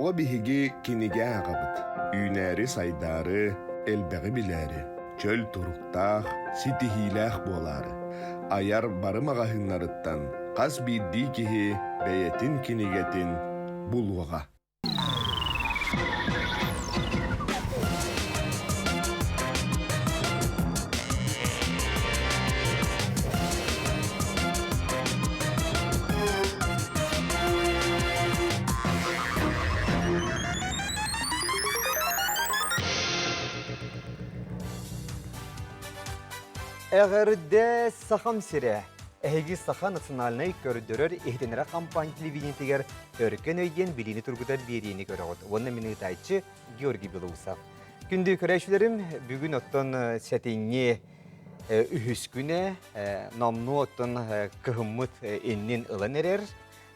Оҕо биһиги кинигэ ааҕабыт, үүнээри-сайдаары, элбэҕи билээри, чөл туруктаах, ситиһиилээх буолаары. Айар бары маҕаһыыннарыттан хас биирдии киһи бэйэтин кинигэтин булуоҕа. Эҕэрдэ Сахам сирэ! Эһиги Саха национальнай көрдөрөр иһитиннэрэр хампаанньа телевидениетигэр Өркөн өй диэн билиини тургутар биэриини көрөҕүт уонна мин ыытааччы Георгий Белоусов. Күндү көрөөччүлэрим, бүгүн оттон сэтинньи үһүс күнэ номнуо оттон кыһыммыт иннин ылан эрэр,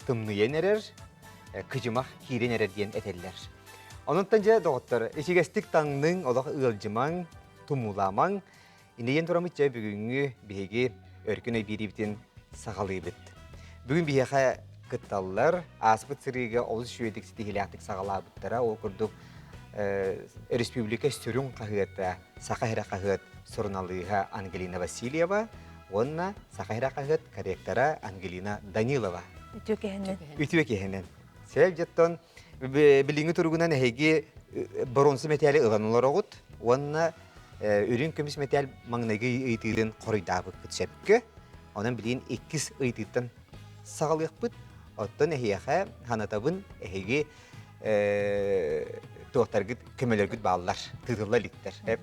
тымныйан эрэр, кыдьымах киирэн эрэр диэн этэллэр. Онон дьэ, доҕоттор, ичигэстик таҥныҥ, олох ыалдьымаҥ, тумуулаамаҥ. Иннигин тураммыт дьэ бүгүҥҥү биһиги өркөн өй биэриибитин саҕалыыбыт. Бүгүн биһиэхэ кытталлар, ааспыт сырыыга олус үчүгэйдик ситиһиилээхтик саҕалаабыттара. Ол курдук республика сүрүн хаһыата Саха сирэ хаһыат суруналыыһа Ангелина Васильева уонна Саха сирэ хаһыат корректора Ангелина Данилова. Үтүө киһинэн. Үтүө киһинэн. Сэл дьоттон билиҥҥи туругунан эһиги боруонса мэтээли ылан олороҕут уонна үрүҥ көмүс мэтээл маҥнайгы ыйытыытын хоруйдаабыккыт сөпкө. Онон билигин иккис ыйытыыттан саҕалыахпыт. Оттон эһиэхэ санатабын эһиги туохтаргыт көмөлөргүт бааллар, тыытылла иликтэр. Эп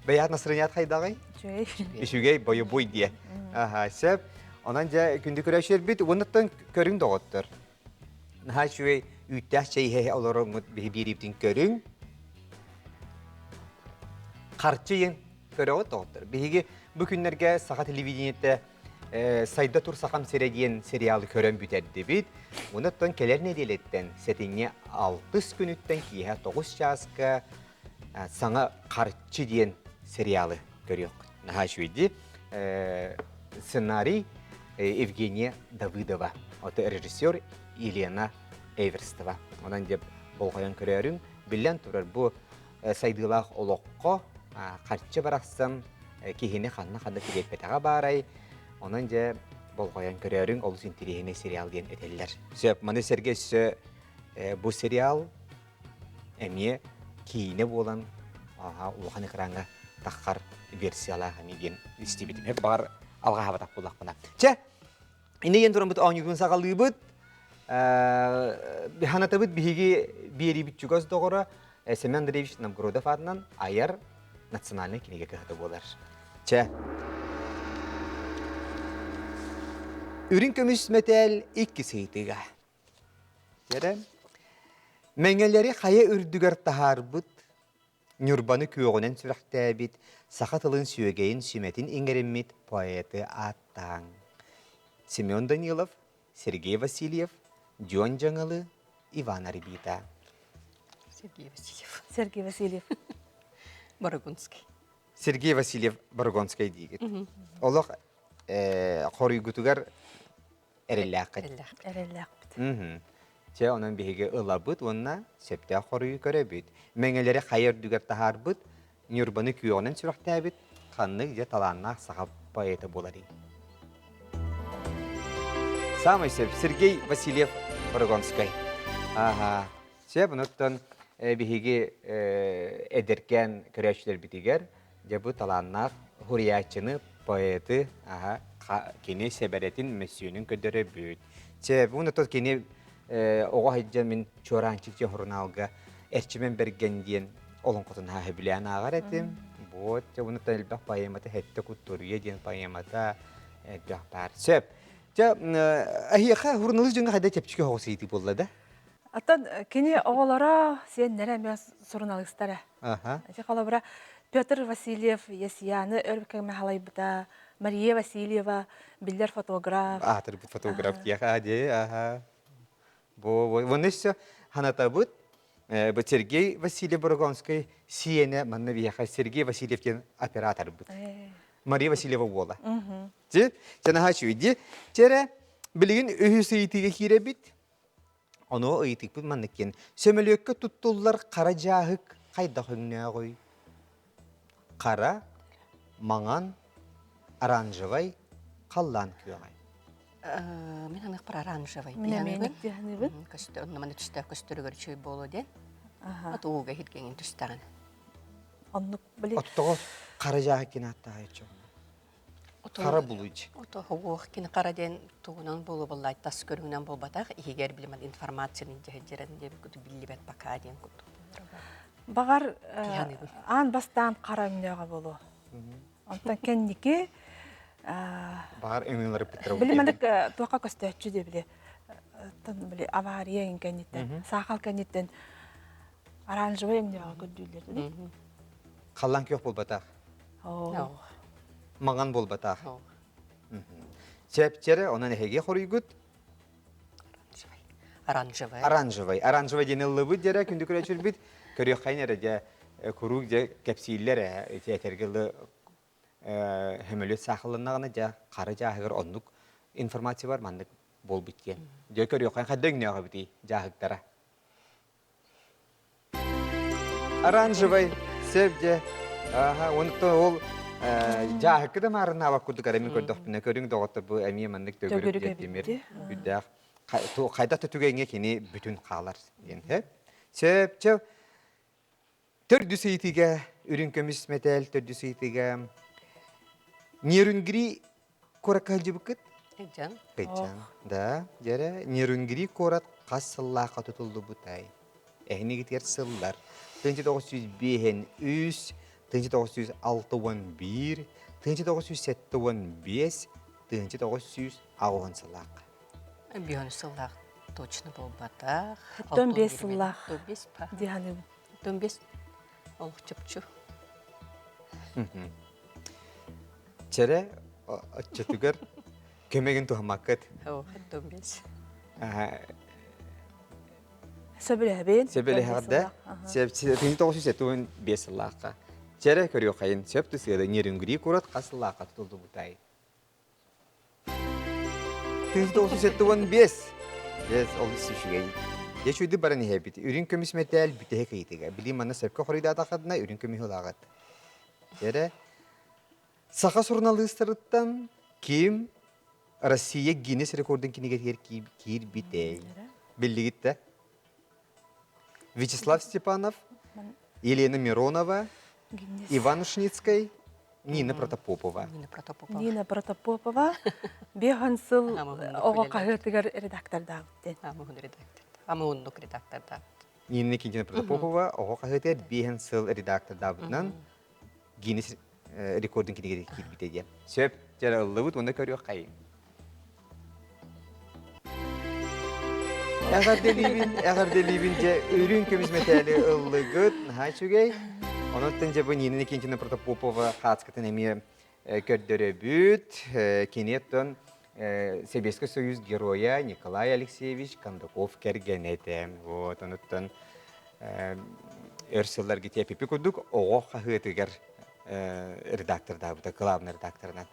Бэйэҕит настроеният хайдаҕый? Үчүгэй. Үчүгэй, бойобуой диэ. Аха, сөп. Онон дьэ күндү көрөөччүлэрбит, уоннаттан көрүҥ доҕоттор. Наһаа үчүгэй үүттээх чэй иһэ олороҥҥут биһи биэриибитин көрүҥ. Харчы иһин көрөҕүт доҕоттор. Биһиги бу күннэргэ саха телевидениетэ Сайда тур Сахам сирэ диэн сериалы көрөн бүтэрдибит. Онон кэлэр нэдиэлэттэн сэтинньи алтыс күнүттэн киэһэ 9 чааска саҥа Харчы диэн сериалы көрүөххүт. Наһаа үчүгэй Сценарий Евгения Давыдова, ото режиссер Елена Эверстова. Онон деп болҕойон көрөөрүҥ, биллэн турар бу сайдыылаах олоххо харчы барахсан киһини ханна-ханна тириэрпэтэҕэ баарай. Онон дьэ болҕойон көрөөрүҥ, олус интэриэһинэй сериал диэн этэллэр. Сөп, маны сэргэ өссө бу сериал эмиэ киинэ буолан улахан экраҥҥа таххар версиялаах эмиэ диэн истибитим. Баҕар алҕаһаабатах буоллахпына. Чэ, Инньэ диэн тураммыт оонньуубутун саҕалыыбыт. Ханатабыт биһиги биэриибит чугас доҕоро Семен Андреевич Новгородов аатынан айар национальнай кинигэ кыһата буолар. Чэ. Үрүҥ көмүс мэтээл иккис ыйытыыга. Дьэрэ. Мэҥэлэри хайа үрдүгэр таһаарбыт Ньурбаны күөҕүнэн сүрэхтээбит, саха тылын сүөгэйин сүмэтин иҥэриммит поэты ааттааҥ. Семен Данилов, Сергей Васильев, Дьуон Дьаҥылы, Иван Арбита. Сергей Васильев. Сергей Васильев. Борогонский. Сергей Васильев Борогонскай диигит. Олох хоруйгутугар эрэллээххит. Эрэллээхпит. Чэ, онон биһиги ылабыт уонна сөптөөх хоруйу көрөбүт. Мэҥэлэри хайа үрдүгэр таһаарбыт, Ньурбаны күөҕүнэн сүрэхтээбит ханнык дьэ талааннаах саха поэта буоларый? Саамай сөп Сергей Васильев Борогонскай. Аха. Сөп, онуттан биһиги эдэркээн көрөөччүлэрбитигэр Дьэ бу талааннаах суруйааччыны, поэты, аха, кини сэбэрэтин, мөссүөнүн көрдөрөбүт. Чэ, бу тот кини оҕо сылдьан мин Чуораанчык диэн сурунаалга Эрчимэн Бэргэн диэн олоҥхотун аһа сөбүлээн ааҕар этим. Вот, дьэ, онуттан элбэх поэмата Сэттэ куттуруйа диэн поэмата элбэх баар. Сөп. Чэ, эһиэхэ суруналыыс дьоҥҥо хайда чэпчэки соҕус ыйытыы буолла да? Оттон кини оҕолоро, сиэннэрэ эмиэ суруналыыстара. Ити холобура Петр Васильев Ясияны өр кэмҥэ халайбыта, Мария Васильева биллэр фотограф. Аатырбыт фотограф диэх дии, аха. Бу уонна өссө ханатабыт бу Сергей Васильев Борогонскай сиэнэ манна биһиэхэ Сергей Васильев диэн операторбыт. Мария Васильева уола. Ти, чэ наһаа үчүгэй дии. Чэ эрэ, билигин үһүс ыйытыыга киирэбит. Ону ыйытыыппыт маннык диэн. Сөмөлүөккэ туттуллар хара дьааһык хайдах өҥнөөҕүй? Хара, маҥан, оранжевай, халлаан күөҕэй. Мин аныахпар оранжевай Мин эмиэ диэханыбын. Көстөр, онно маны түстээх көстөрүгэр үчүгэй буолуо диэн. От ууга иһиргэҥин түстэҕин. Оннук били. Оттоҕо хара дьааһык кин ааттааҕы Хара булуйч. Ото хугуох кини хара диэн тугунан буолуо буоллаай тас көрүҥүнэн буолбатах иһигэр билимэн информацияны дьэһдьэрэн диэбит куту биллибэт пока диэн курдук Баҕар аан бастаан хара өҥнөөҕө буолуо. Онтон кэнники Баҕар өҥөлөрү бүттэрэ Били маннык туохха көстөөччү диэ били били авария кэнниттэн саахал кэнниттэн оранжевый өҥнөөҕө көрдүүллэр Халлаан күөх буолбатах. Маҥан буолбатах. Чэпчэрэ, онон эһиги хоруйгут Оранжевый. Оранжевый. Оранжевый диэн ыллыбыт дьэрэ күндү көрөөчүлбүт. Көрүөххэйин эрэ дьэ куруук дьэ кэпсииллэр ээ ити этэргэ ылы хөмөлүөт саахалланнаҕына дьэ хара дьааһыгар оннук информация бар маннык буолбут диэн. Дьэ көрүөххэйин хайда өҥнөөх эбитий дьааһыктара. Оранжевый сөп дьэ. Аха, онтон ол дьааһыкка да маарыннаабат курдук эрэ мин көрдөхпүнэ көрүҥ доҕоттор бу эмиэ маннык төгүрүк дьэ тимир үрдээх хайдах да түгэҥҥэ кини бүтүн хаалар диэн сөп. Сөп төрдүс ыйытыыга үрүҥ көмүс мэтээл төрдүс ыйытыыга Нерюнгри куоракка сылдьыбыккыт? Кыйчан. Кыйчан. Да, дьэрэ, Нерюнгри куорат хас сыллаахха тутуллубутай? Эһинигитигэр сыллар. 1905 1961, 1975, 1980 сыллаахха. Бион сыллаах точно буолбатах. 95 сыллаах. Дии саныыбын. 95 олох чопчу. Чэрэ оччотугар көмөгүн туһаммаккыт. Бес. Сөбүлэһэбин. Сөбүлэһэҕит да? 1975 сыллаахха. Чэрэ көрүөххэйин сөп тысыада Нерюнгри куорат хас сыллаахха тутуллубутай? 1975. Yes, олус үчүгэй. Дьэ үчүгэйдик баран иһэбит. Үрүҥ көмүс мэтээл бүтэһик ыйытыга. Билим манна сөпкө хоруйдаатаххытына үрүҥ көмүһү ылаҕыт. Эрэ Саха суруналыыстарыттан ким Россия Гиннес рекордун кинигэтигэр киирбитэй? Биллигит да? Вячеслав Степанов, Елена Миронова, Иван Ушницкай, Нина Протопопова. Нина Протопопова. Нина Протопопова биэхэн сыл оҕо хаһыатыгар редактордаабыт. Амуһун редактор. Амууннук редактордаабыт. Нина Никитина Протопопова оҕо хаһыатыгар биэхэн сыл редактордаабытынан Гиннес рекордун кинигэтигэр киирбитэ диэн. Сөп, дьэ ыллыбыт уонна көрүөххэйиҥ. Эҕэрдэлиибин, эҕэрдэлиибин дьэ үрүҥ көмүс мэтээли ыллыгыт, наһаа үчүгэй. Онон дьэ бу Нина Никитина Протопопова хаацкытын эмиэ көрдөрөбүт. Кини оттон Сэбиэскэй Союз геройа Николай Алексеевич Кондаков кэргэнэ этэ. Вот, онуттан өр сылларга тиэпипи курдук оҕо хаһыатыгар редактордаабыта, кылаабынай редакторынан.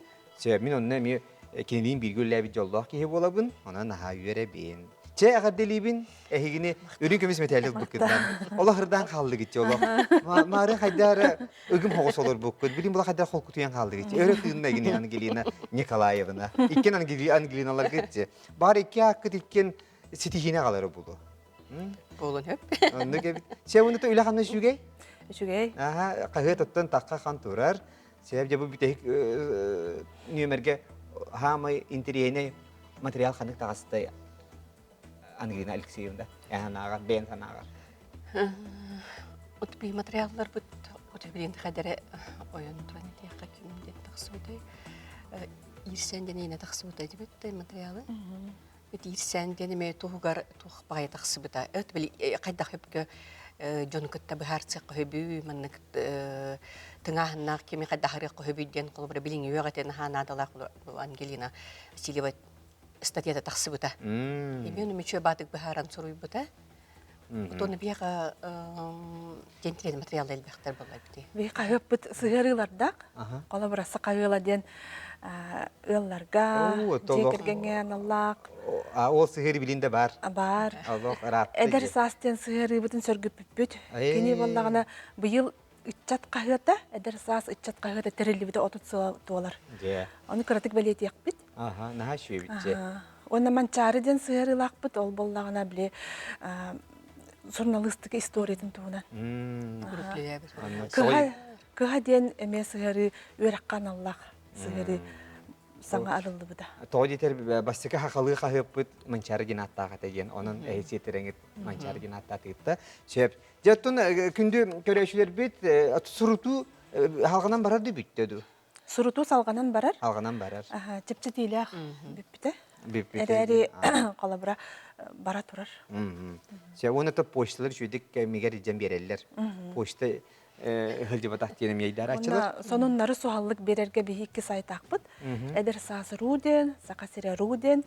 Мин онно эмиэ кинилиин бииргэ үлэлээбит дьоллоох киһи буолабын, онон наһаа үөрэбин. Чэ, эҕэрдэлиибин, эһигини үрүҥ көмүс мэтээли ылбыккытынан. Олох ырдаан хааллыгыт олох. Маары хайдары ыгым хоҕус олорбуккут. Билин була хайдар холкутуйан хааллыгыт. Өрө тыынна эгини Ангелина Николаевна. Иккен Ангелиналаргыт. Бар икки ааккыт иккен ситиһиини аҕалары булу. Буолун хөп. Оннук эбит. Чэ, уну үлэ ханна үчүгэй? Үчүгэй. Аха, хаһыат оттон тахха хан турар. Себеп дьэ бу бүтэһик нүөмэргэ хаамай интэриэһинэй материал ханнык таҕыстай Ангелина Алексеевна санааҕар, бэйэн санааҕар. От би материалларбыт от билин хадere ойон туран этиэххэ ким диэн тахсыбытай. Иирсээн диэн иэнэ тахсыбыта дибит материалы. Иирсээн диэн эмиэ туһугар туох баҕайы тахсыбыта. Өт били хайдах өпкө дьону кытта быһаарсыахха сөбүй, маннык тыҥааһыннаах кими хайдах арыахха сөбүй диэн холобура билиҥҥи үөх этэ наһаа наадалаах Ангелина Васильева статьята тахсыбыта. Эмиэ ону мүчүө баатык быһааран суруйбута. Отон биэҕэ тентирен материал элбэхтэр буолла бити. Би хаһыаппыт сыһыарыылардаах. Холобура сахаыла диэн ыалларга, дьиэ кэргэҥҥэ аналлаах. Ол сыһыары билин да бар. Бар. Олох ыраатты. Эдэр саас диэн сыһыарыыбытын сөргүппүппүт. Кини буоллаҕына быйыл ыччат хаһыата, эдэр саас ыччат хаһыата тэриллибитэ 30 сыл туолар. Ону кыратык бэлиэтиэхпит. Аха, наһаа үчүгэйбит Уонна Манчаары диэн сыһыарыылаахпыт, ол буоллаҕына били суруналыыстыка историятын туһунан. Кыһа, кыһа диэн эмиэ сыһыарыы үөрэххэ аналлаах сыһыарыы саҥа арыллыбыта. Тоҕо диэтэр бастакы хахалыы хаһыаппыт Манчаары диэн ааттаах этэ диэн, онон эһи сиэтэрэҥит Манчаары диэн ааттаатыгытта. Сөп. Дьэ, оттон күндү көрөөччүлэрбит сурутуу халҕанан барар да бүттэ дуу? Сурутуу салҕанан барар. Салҕанан барар. Чэпчэтиилээх бүппүтэ. Бүппүтэ. Эрээри холобура бара турар. Сөп, уонна то почталар үчүгэйдик кэмигэр илдьэн биэрэллэр. Почта сылдьыбатах диэн эмиэ Уонна сонуннары суһаллык биэрэргэ биһи икки сайтаахпыт. Эдэр саас ру диэн, Саха сирэ ру диэн.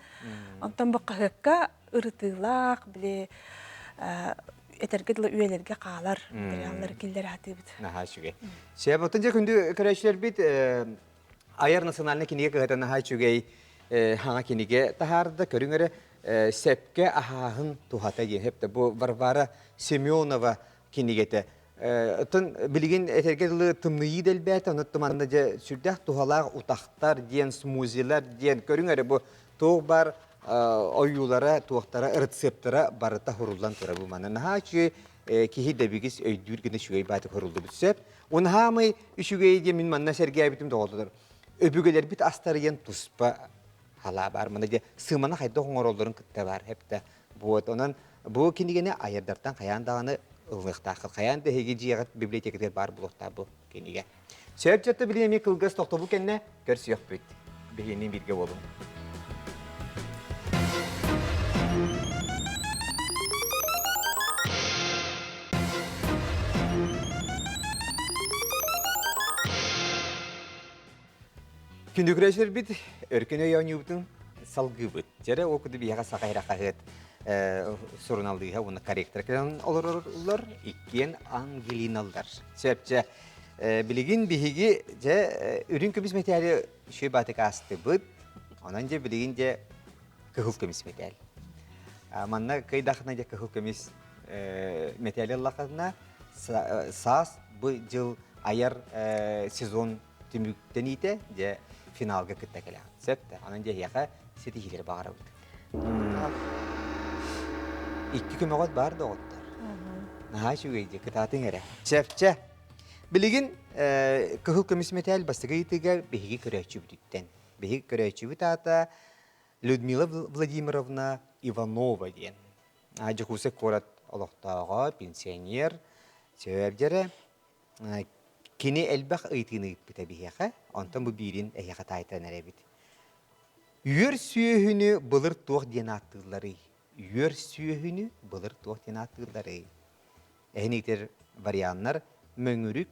Онтон бу хаһыакка ырытыылаах, били этэргэ дылы үйэлэргэ хаалар материаллары киллэрэ сатыыбыт. Наһаа үчүгэй. Сөп, оттон дьэ күндү көрөөччүлэрбит айар национальнай кинигэ кыһата наһаа үчүгэй хаҥа кинигэ таһаарда. Көрүҥ эрэ сөпкө аһааһын туһата диэн сөп бу Варвара Семенова кинигэтэ. Оттон билигин этэргэ дылы тымныйыы да элбээтэ, онон манна дьэ сүрдээх туһалаах утахтар диэн, смузилар диэн көрүҥ эрэ бу туох баар ойуулара, туохтара, рецептара барыта хуруллан турар бу манна. Наһаа үчүгэй киһи дэбигис өйдүүр гына үчүгэй баатык хуруллубут сөп. Унаһаамай үчүгэй диэн мин манна сэргээбитим доҕотторор. Өбүгэлэрбит астарыйан туспа халаа баар. Мана дьэ сыманы хайдах оҥороллорун кытта баар хэптэ. Вот онон бу кинигэни айардартан хайаан даҕаны ылыныахтааххыт. Хайаан да эһиги дьиэҕит библиотекатыгар баар буолуохтаах бу кинигэ. Сөп дьатта билин эмиэ кылгас тохтобул кэннэ көрсүөхпүт. Биһиэнин бииргэ буолуҥ. Күндү көрөөччүлэрбит, өркөн өй оонньуубутун салгыыбыт. Дьэрэ ол курдук биһиэхэ Саха эрэ хаһыат суруналыыһа уонна корректор кэлэн олороллор, иккиэн Ангелиналар. Сөп, дьэ, билигин биһиги дьэ үрүҥ көмүс мэтээли үчүгэй баатык аастыбыт. Онон дьэ билигин дьэ кыһыл көмүс мэтээл. Манна кыйдахына дьэ кыһыл көмүс мэтээли ыллахына саас бу дьыл айар сезон түмүктэниитэ дьэ финалга кытта кэлэҕин. Сөп да? Онон дьэ эһиэхэ ситиһиилэри баҕарабыт. Икки көмөҕөт баар да оҕоттор. Наһаа үчүгэй дии, кытаатыҥ эрэ. Чэпчэ. Билигин кыһыл көмүс мэтээл бастакы ыйытыыга биһиги көрөөччүбүтүттэн. Биһиги көрөөччүбүт аата Людмила Владимировна Иванова диэн. Дьокуускай куорат олохтооҕо, пенсионер, сөбдьэрэ. Кини элбэх ыйытыыны ыыппыта биһиэхэ, онтон бу биирин эһиэхэ таайтаран эрэбит. Үөр сүөһүнү былыр туох диэн ааттыылларый? Үөр сүөһүнү былыр туох диэн ааттыылларый? Эһин итер варианнар мөҥүрүк,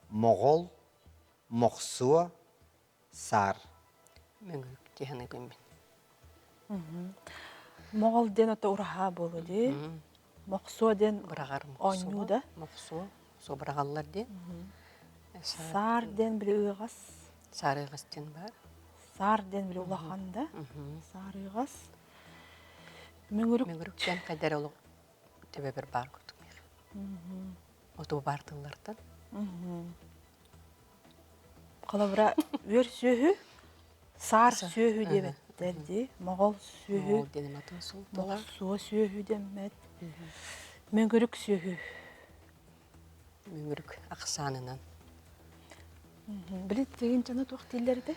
моҕол, мохсуо, саар. Мөҥүрүк диэн мин. Моҕол диэн ото ураһа буолуо дии. Мохсуо диэн быраҕар оонньуу да. Мохсуо, мохсуо быраҕаллар диэн. Саар диэн били ыаҕас. Саар ыаҕас диэн баар. Саар диэн били улахан да. Саар ыаҕас. Мөҥүрүк. Мөҥүрүк диэн хайдар олох төбөбөр баар курдук миэхэ. Оту баар тыллартан. Холобура, үөр сүөһү, саар сүөһү диэбэттэр дии. Моҕол сүөһү, мохсуо сүөһү дэммэт. Мөҥүрүк сүөһү. Мөҥүрүк ахсаанынан. Били тыһыынчаны туох дииллэр этэ?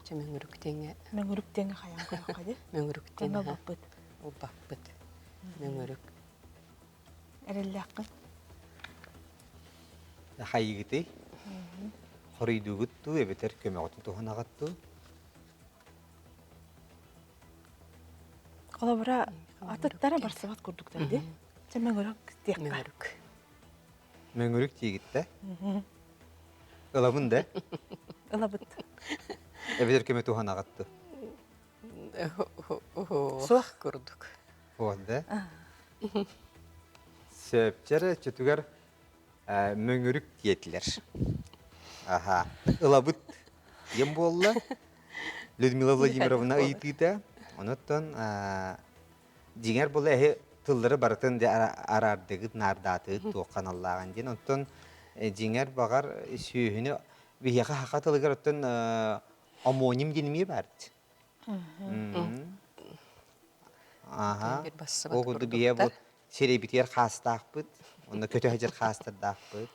Чэ мөҥүрүк диэҥҥэ. Мөҥүрүк диэҥҥэ хайаан көрөххө дии. Мөҥүрүк диэн ылбаппыт. Ылбаппыт. Мөҥүрүк. Эрэллээххин. Хайыгытый? Хоруйдуугут дуу эбэтэр көмөҕүтүн туһанаҕыт дуу? Холобура, атыттара барсыбат курдуктар дии. Чэ мөҥүрүк диэххэ. Мөҥүрүк. Мөҥүрүк диигит да? Ылабын да? Ылабыт. Эбэтэр көмө туһанаҕыт дуу? Суох курдук. Суох да? Сөпчэр өччөтүгэр мөҥүрүк диэтилэр. Аха. Ылабыт диэн буолла. Людмила Владимировна ыйытыыта. Онуттан дьиҥэр була эһи тыллары барытын араардыгыт, наардаатыгыт туохха аналлааҕын диэн. Онтон дьиҥэр баҕар сүөһүнү биһиэхэ саха тылыгар оттон омоним диэн эмиэ баар Аха. Ол курдук биһиэ бу сирэйбитигэр хаастаахпыт, онно көтө сылдьар хаастардаахпыт,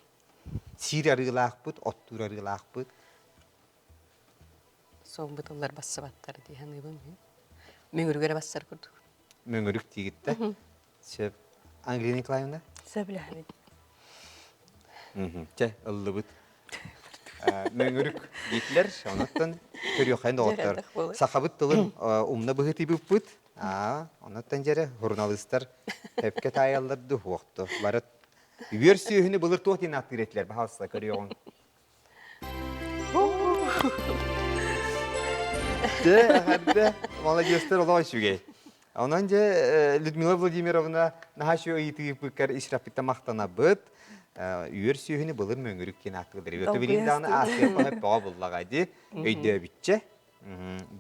сиир арыылаахпыт, оттуур арыылаахпыт. Суолбут ыллар бассыбаттар дии саныыбын мин. Мөҥүрүгэр бассар курдук. Мөҥүрүк диигиттэ. Сөп. Ангелина Николаевна? Сөбүлэһэбин. Чэ, ыллыбыт. Мөҥүрүк диэтилэр, онуттан көрүөххэйин доҕоттор. Сахабыт тылын умна быһыытыйбыппыт. Онуттан дьэрэ суруналыыстар сөпкө таайаллар дуһуохту. Бары үөр сүөһүнү былыр туох диэн ааттыыр этилэр, баһаалыста көрүөҕүҥ. Дьэ, эҕэрдэ, молодецтар олох үчүгэй. Онон дьэ Людмила Владимировна наһаа үчүгэй ыйытыыппыккар исраппиттан махтанабыт. Үөр сүөһүнү былыр мөҥүрүк диэн ааттыыллар. Өтө билигин даҕаны аастыахха сөп бөҕө буллаҕа дии. Өйдөөбүччэ.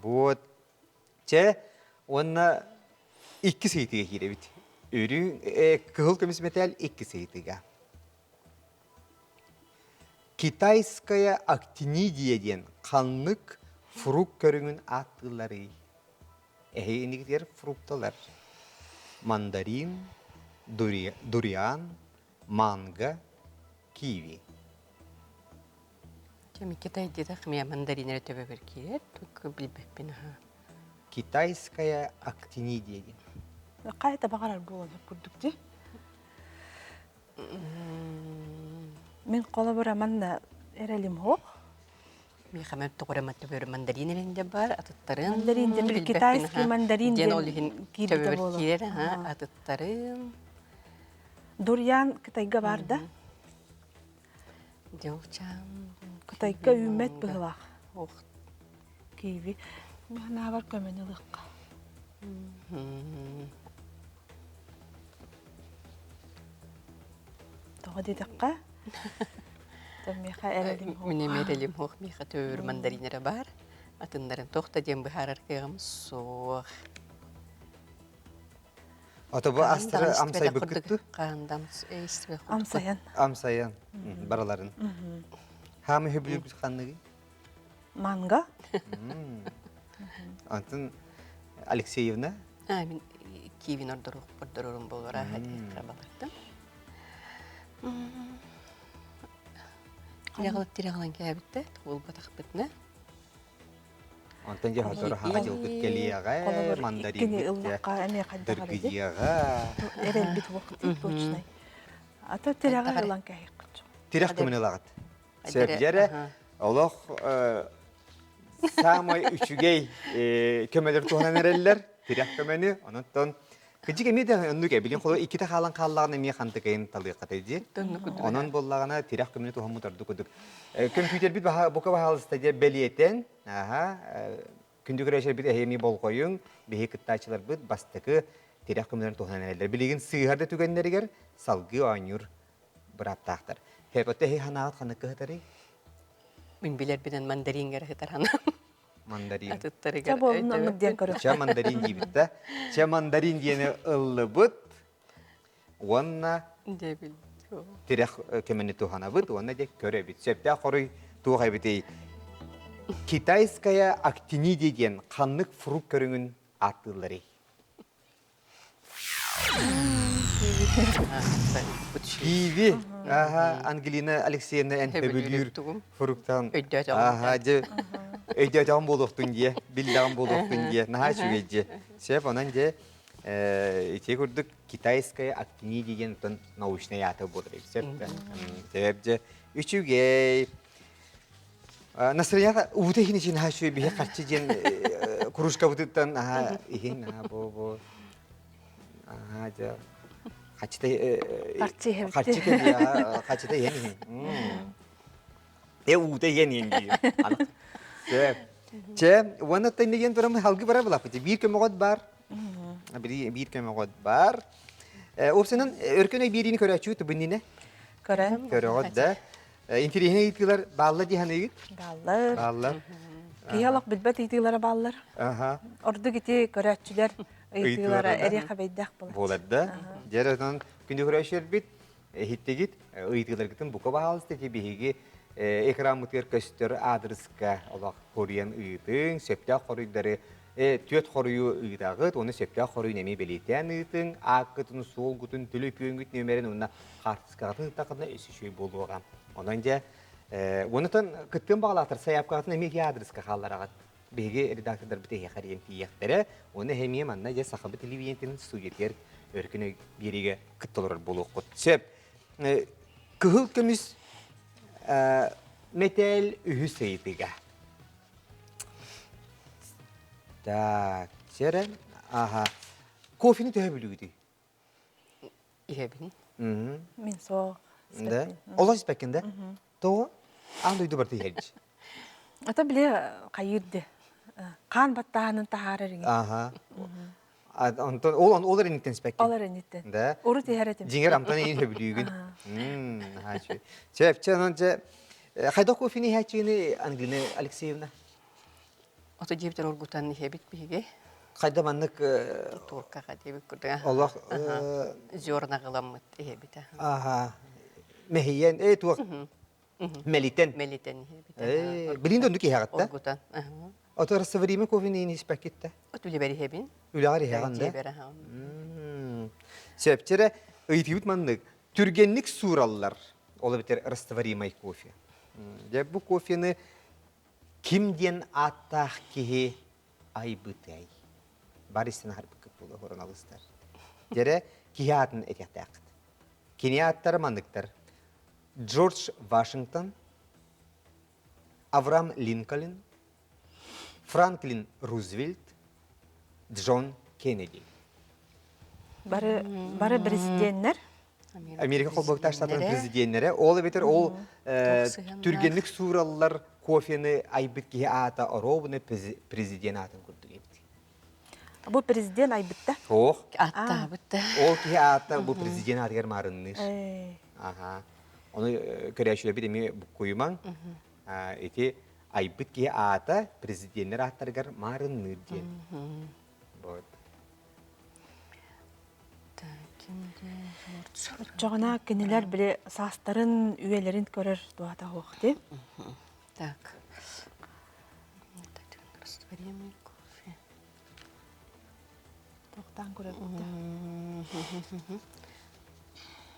Вот. Чэ, уонна иккис ыйытыыга киирэбит. Үрүҥ кыһыл көмүс мэтээл иккис ыйытыыга. Китайская актинидия диэн ханнык фрукт көрүҥүн ааттыылларый? Эһиги фрукталар мандарин, дуриан, манго, киви. Дьэ, Китай диэтэх мия мандарин эрэ төбөбөр киирэр, билбэппин аһа. Китайская актинидия диэн. Хайа баҕарар буолан курдук дии. Мин холобура манна эрэлим суох. Миэхэ тоҕо эрэ төбөрү мандарин эрэнде бар, атыттарын Мандарин диэн били китайский мандарин диэн диэн ол иһин киирбитэ төбөбөр буолуо. киирэр, атыттарын Дуриан Кытайга бар да? Дьолчаан Кытайга үүммэт быһылаах. Ох. Киви. Наабар көмөнү ылыахха. Тоҕо диэтэххэ, миэхэ эрэлим Мин эмиэ эрэлим суох, миэхэ төбөбөр мандарин эрэ баар. Атыннарын туох да диэн быһаарар кыаҕым суох. Ото бу астары амсайбыккыт Хаандам Амсайан. Амсайан бараларын. Хаамы хөбүлүүрбүт ханныгый? Манго. Антон Алексеевна? А, мин киевин ордорорум буолар аха диэххэ балардым. Тирэҕилэн кээбиттэ, тугулбатахпытына. Онтон дьэ сотору хаҥа дьылбыт кэлиэҕэ, мандаринбыт дыргыйыаҕа. Эрэлбит уохтуу точнай. Ата тирэҕи ылан кэһиэххит. Тирэх көмөнү ылаҕыт. Сөп дьэрэ олох саамай үчүгэй көмөлөр туһанан эрэллэр тирэх көмөнү онон кыдьык эмиэ да оннук эбилин холо иккитэ хаалан хааллаҕына эмиэ хантыкайын талыаххатай дии онон буоллаҕына тирэх көмөнү туһаммыт ордук курдук көмпүүтэрбит бука баһаалыста диэ бэлиэтэн аха күндү көрөөччүлэрбит эһиэми болҕойуҥ биһи кыттааччыларбыт бастакы тирэх көмөлөрүн туһанан эрэллэр билигин сыыһар да түгэннэригэр салгыы оонньуур бырааптаахтар. Хэпэтэ эһи ханаҕыт ханнык кыһытарый? Мин билэрбинэн мандарингер ыһытар ханаам. Мандарин. Атыттарыгар Чэ буолун оннук диэн көрүөх. Чэ мандарин диибит да. Чэ мандарин диэни ыллыбыт. Уонна тирэх көмөнү туһанабыт уонна дьэ көрөбүт. Сөптөөх хоруй туох эбитий? Китайская актинидия диэн ханнык фрукт көрүҥүн ааттыылларый? Киви. Аха, Ангелина Алексеевна эн сөбүлүүр фруктан. Аха, дьэ өйдөөтөҕүм буолуохтун дьиэ, биллэҕим буолуохтун дьиэ. Наһаа үчүгэй дьиэ. Сөп, онон дьэ ити курдук китайская актинидия диэн оттон научнай аата буолар эбит. Сөп да. Сөп дьэ. Үчүгэй. Настроение уута иһин ичин аһа үчүгэй биһи харчы диэн кружкабытыттан аһа иһин аһа бу бу аһа дьэ хачыта харчы кэлиэ хачыта иһэн иһин э уута иһэн иһин диир сөп. Чэ, уонна тэнниген турам халгы бара булаппыт. Биир көмөҕөт бар. Биир көмөҕөт бар. Опсынан өркөн өй биэриини көрөөччү тубуннине. Көрөн. Көрөҕөт да. Интириэһинэй ыйытыылар баалла дии саныыгыт? Бааллар. Бааллар. Киһи олох билбэт ыйытыылара бааллар. Аха. Ордук ити көрөөччүлэр ыйытыылара эриэхэ бэйдэх буолар. Буолар да. Дьэр онон күндү көрөөччүлэрбит иһиттигит ыйытыыларгытын бука баһаалыста ити биһиги экраммытыгар көстөр аадырыска олох хоруйан ыытыҥ, сөптөөх хоруйдары түөрт хоруйу ыытаҕыт, уонна сөптөөх хоруйун эмиэ бэлиэтээн ыытыҥ, ааккытын, суолгутун, төлөпүөҥҥүт нүөмэрин уонна хаартыскаҕытын ыыттаххытына өссө үчүгэй буолуоҕа. Онон дьэ, уоннатан кыттыан баҕалаахтар сайаапкаҕытын эмиэ ити аадырыска хааллараҕыт. Биһиги редактордарбыт эһиэхэ эрийэн тиийиэхтэрэ. Уонна эмиэ манна дьэ Сахабыт телевидениетин студиятыгар өркөн биэриигэ кытта олорор буолуоххут. Сөп. Кыһыл көмүс мэтээл үһүс ыйытыга. Так, сэрэ, аха. Кофени төһө бүлүүгүтүй? Иһэбин. Мин суох. Да? Олох испэккин да? Тоҕо? Аан дойду барыта иһэрдьи. Ата били хайыырды. Хаан баттааһынын таһаарар иҥи. Аха. Онтон ол ол эринниттэн испэккин. Ол эринниттэн. Да. Урут иһэр этим. Дьиҥэр амтан иин сөбүлүүгүн. Мм, Сөп, чэ, онон дьэ хайдах кофены иһээччигини Ангелина Алексеевна? Ото диэбитэр оргутан иһэбит биһиги. Хайда маннык Туркаҕа диэбит курдук. Олох зерна иһэбит. Аха. Мэһийэн, э туох мэлитэн. Мэлитэн иһэбит. Э, билин да оннук иһэҕит да? Оргутан. Ото растворимый кофены иһиспэккит да? От үлэбэр иһэбин. Үлэҕэр иһэҕин да? Сөпчэрэ ыйытыыбыт маннык. Түргэнник суураллар. Ол эбэтэр растворимый кофе. Дьэ бу кофены Ким диэн ааттаах киһи айбытай? Бар истэн аһарбыккыт буолуо суруналыыстар. Дьэрэ киһи аатын этиэхтээххит. Кини ааттара манныктар. Джордж Вашингтон, Авраам Линкольн, Франклин Рузвельт, Джон Кеннеди. Бары, бары президеннэр Америка холбоһуктаах штаттарын президеннэрэ ол эбэтэр ол түргэнник суураллар кофены айбыт киһи аата оруобуна президент аатын курдук эбит. Бу президент айбытта? Суох. Аттаабытта. Ол киһи аата бу президент аатыгар маарынныыр. Аха. Ону көрөөччүлэрбит эмиэ буккуйумаҥ. Ити айбыт киһи аата президеннэр ааттарыгар маарынныыр диэн. Вот. Оччоҕуна кинилэр били саастарын, үйэлэрин көрөр туһата суох дии. Так. Растворимый кофе. Тохтаан көрөбүт да.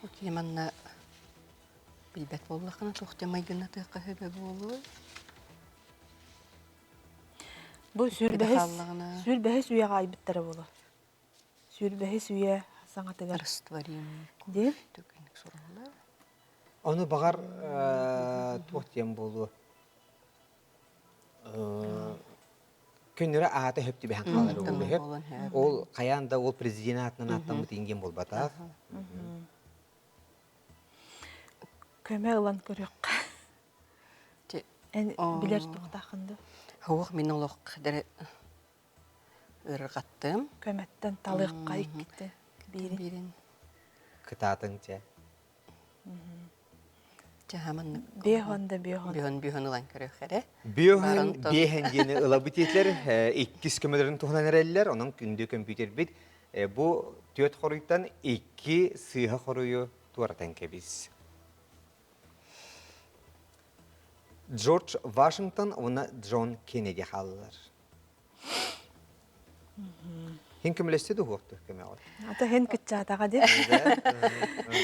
Окей, манна билбэт буоллаххына туох да майгыннатыахха сөбө буолуой? Бу сүүрбэһис сүүрбэһис үйэҕэ айбыттара буолуо. Сүүрбэһис үйэ саҥатыгар. Растворимый Диэн? Түргэнник суруллар. Ону баҕар туох диэн буолуо күннэрэ аата хөп түбэһэн хаалар буолуо Ол хайаан да ол президент аатынан ааттаммыт ингиэн буолбатах. Көмө ылан көрүөххэ. Эн билэр туохтааххын да? Суох, мин олох ыарырҕаттым. Көмөттөн талыахха иккитэ биирин. Биирин. Кытаатыҥ чэ. Чэ, маннык. Биэһон да биэһон. Биэһон биэһон ылан көрүөх эрэ. Биэһон биэһэн диэни ылабыт диэтилэр. Иккис көмөлөрүн туһунан эрэллэр. Онон күндү көмпүүтэрбит бу түөрт хоруйтан икки сыыһа хоруйу туоратан кэбис. Джордж Вашингтон уонна Джон Кеннеди хааллылар. Хин көмөлөстө да уһуохтур көмөҕө. Ата хин кыччаатаҕа дии.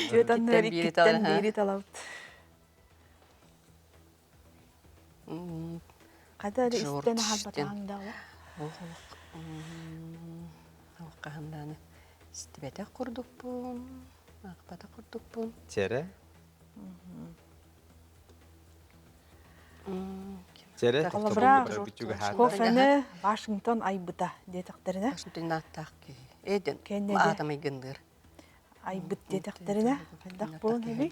Түөт анныгар иккиттэн биири талабыт. Хата эрэ истэн аһарбатаҕыҥ да Хаһан истибэтэх курдукпун, аахпатах курдукпун. Чэрэ? Чэрэ? Холобура, кофены Вашингтон айбыта диэтэхтэринэ. Вашингтон ааттаах киһи. Эден аата майгынныыр. Айбыт диэтэхтэринэ, хайдах буолан эбий?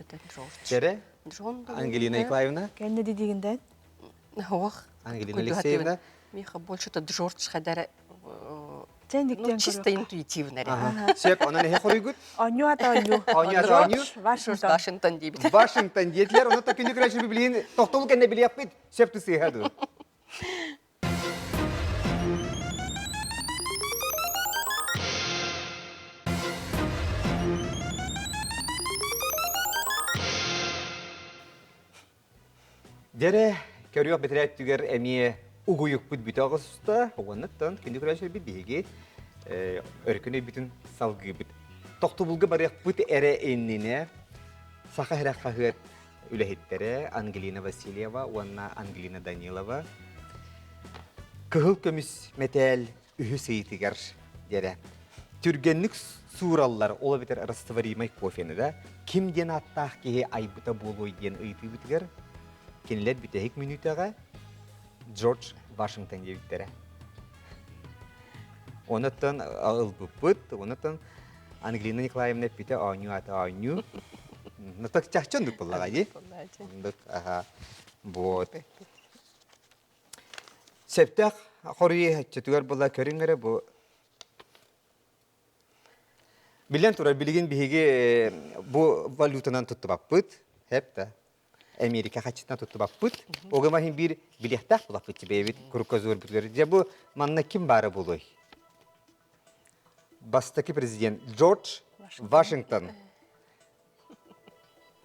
Миха больше это Джордж хадара Чэнниктен ну чисто интуитивно эрэ. Сөп, онон эһи хоруйгут? Онньу ата онньу. Онньу ата онньу. Вашингтон. Вашингтон диэбит. Вашингтон диэтилэр, ону та күнү көрөөччү билигин тохтобул кэннэ билиэхпит. Сөп тусыыһа дуу. Дьэрэ, көрүөх бэтэрээ өттүгэр эмиэ угуйукпут бүтэ оҕуста. Уоннаттан күндү көрөөччүлэрбит биһиги өркөн өйбүтүн салгыыбыт. Тохтобулга барыахпыт эрэ иннинэ Саха сирэ хаһыат үлэһиттэрэ Ангелина Васильева уонна Ангелина Данилова кыһыл көмүс мэтээл үһүс ыйытыгар дьэрэ түргэнник суураллар, ол эбэтэр растворимый кофены да ким диэн ааттаах киһи айбыта буолуой диэн ыйытыыбытыгар кинилэр бүтэһик мүнүүтэҕэ Джордж Вашингтон диэбиттэрэ. Онуттан ылбыппыт, онуттан Ангелина Николаевна эппитэ оонньуу аата оонньуу. Ну так чахчы оннук буоллаҕа дии. Оннук, аха. Вот. Сөптөөх хоруйу өччөтүгэр була көрүҥ эрэ бу. Билэн турар, билигин биһиги бу валютанан туттубаппыт. Хэп да. Америка хаччытынан туттубаппыт. Огама иһин биир билиэхтээх булаппыт бэйэбит куруккозуорбутугар. Дьэ бу манна ким баара буолуой? Бастакы президент Джордж Вашингтон.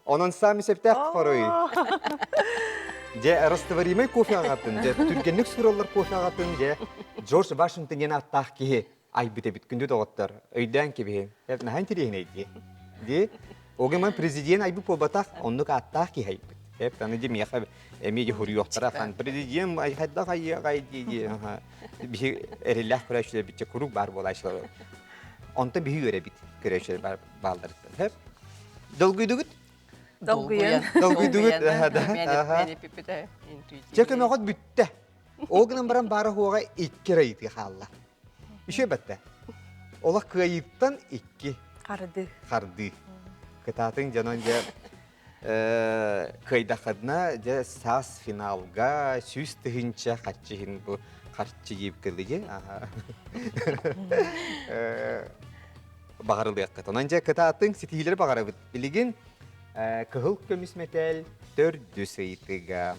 Онон саамай сөптөөх хоруй. Дьэ, растворимый кофе аҕатын, дьэ, түргэнник суураллар кофе аҕатын, дьэ, Джордж Вашингтон диэн ааттаах киһи айбыт эбит күндү доҕоттор. Өйдөөн кэбиһин. Наһаа интэриэһинэй дии. Дии. Огыман президент айбыт буолбатах, оннук ааттаах киһи айбыт. Эп, аны дьэ миэхэ эмиэ дьэ хуруйуохтара хан. Президент хайдах айыаҕай дии дии. Биһи эрэллээх көрөөччүлэр биччэ куруук баар буолааччылар. Онтон биһи үөрэбит көрөөччүлэр баалларыттан. Хөп. Долгуйдугут? Долгуйан. Долгуйдугут? Чэ көмөҕөт бүттэ. Ол гынан баран баара хуоҕа икки райыты хаалла. Үчүгэй бэтте. Олох кыайыыттан икки. Хардыы. Хардыы. Кытаатыҥ дьонон дьэ кыайдаххытына дьэ саас финалга 100 000 харчы иһин бу харчы диэбит кылыйы баҕарылыаххыт. Онон дьэ кытаатыҥ ситиһиилэри баҕарабыт. Билигин кыһыл көмүс мэтээл төрдүс ыйытыга.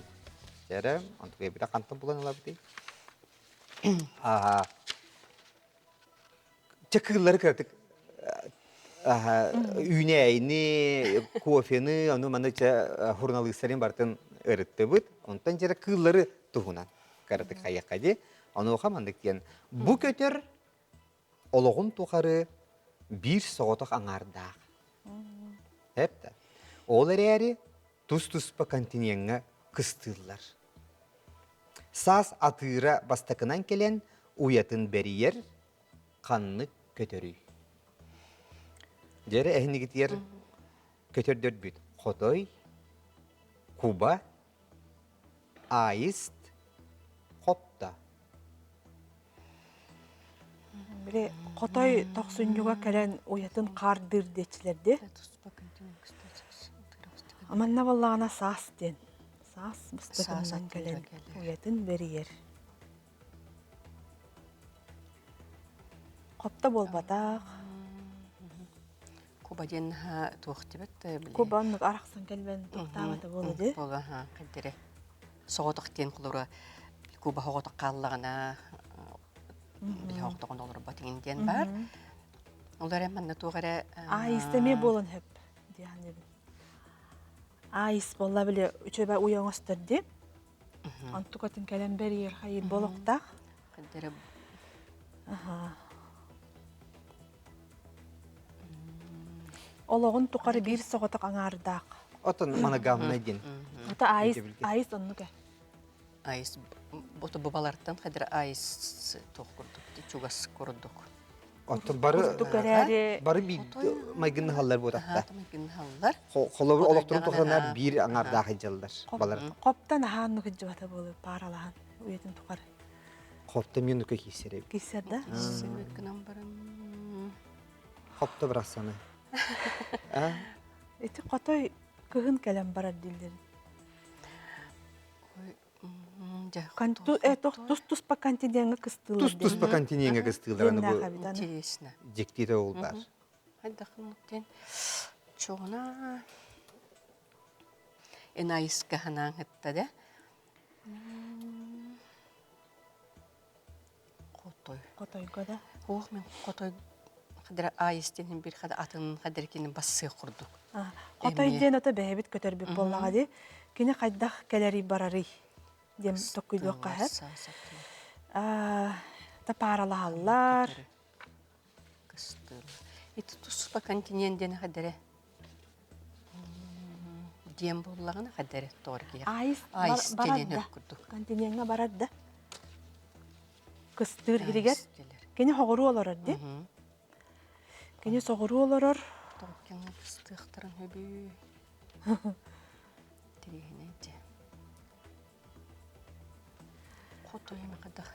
Дьэрэ, онтукайбыта хантан булан ылабытый? Аха. Чэ кыыллары кыратык үүнээйини, кофены, ону маны чэ суруналыыстарын барытын ырыттыбыт. Онтон дьэрэ кыыллары туһунан кыратык хайыахха дии. Онуоха маннык диэн бу көтөр олоҕун тухары биир соҕотох аҥаардаах. Эп да. Ол эрээри тус-туспа континеҥҥа кыстыыллар. Саас атыыра бастакынан кэлэн уйатын бэрийэр ханнык көтөрүй? Дьэрэ эһинигитигэр көтөрдөрбүт хотой, куба, аист, хопто. Били хотой тохсунньуга кэлэн уйатын хаардыыр диэччилэр дии. Манна буоллаҕына саас диэн. Саас бастакынан кэлэн уйатын бэрийэр. Хопто буолбатах. Куба диэн туох дибэт били. Куба оннук арахсан кэлбэн туохтаабата буолла дии. Буола хаддere. Соҕотох диэн холура куба соҕотох хааллаҕына били соҕотоҕун олорбот иҥин диэн баар. Ол эрэ манна туох эрэ Аайыс эмиэ буолан хөп диэханебин. Аайыс буолла били үчүгэй уйа оҥостор дии. Онтукатын кэлэн бэрийэр хайыр болохтаах. Хаддere Олоҕун тухары биир соҕотох аҥаардаах. Отон моногамнай диэн. Ата аайыс аайыс оннук э. Аайыс бу бубалартан хадыр аайыс туох курдук чугас курдук. Оттон бары бары биир майгыннаһаллар буотахта. Майгыннаһаллар. Холобур олохторун тухарынар биир аҥаардаах илдьаллар. Балар. Хоптон аһаан нукыдьыбата буолу пааралаһан уйатын тухары. Хопто минука киирсэр эбит. Киирсэр да? Киирсэр гынан баран. Хопто бырахсаны. Ити хотой кыһын кэлэн барар дииллэр. Тус-туспа континеҥҥа кыстыылар. Тус-туспа континеҥҥа кыстыылар. Аны бу Интересно. Дьиктитэ ол баар. Хайдахыннык Чоҕуна Энаиска ханаан хытта да. Хотой. Хотойго да. Ох, мен хотой хадара аайыстин бир хада атын хадара кини бассыа курдук. Хотой диэн ото бэйэбит көтөрбүт буоллаҕа дии. Кини хайдах кэлэрий барарый диэн токкуйдуохха сөп. Та пааралаһаллар. Кыстыыл. Ити туспа континент диэн хадара диэн буоллаҕына хадара торгия. Айс барар да. Континеҥҥа барар да. Кыстыыр иһигэр. Кини хоҕуруу олорор дии. Кини соҕуруу олорор. Тоҕуккаҥҥа кыстыахтарын хөбүү. Тириэһинэй дьэ. Хотуйма хадах.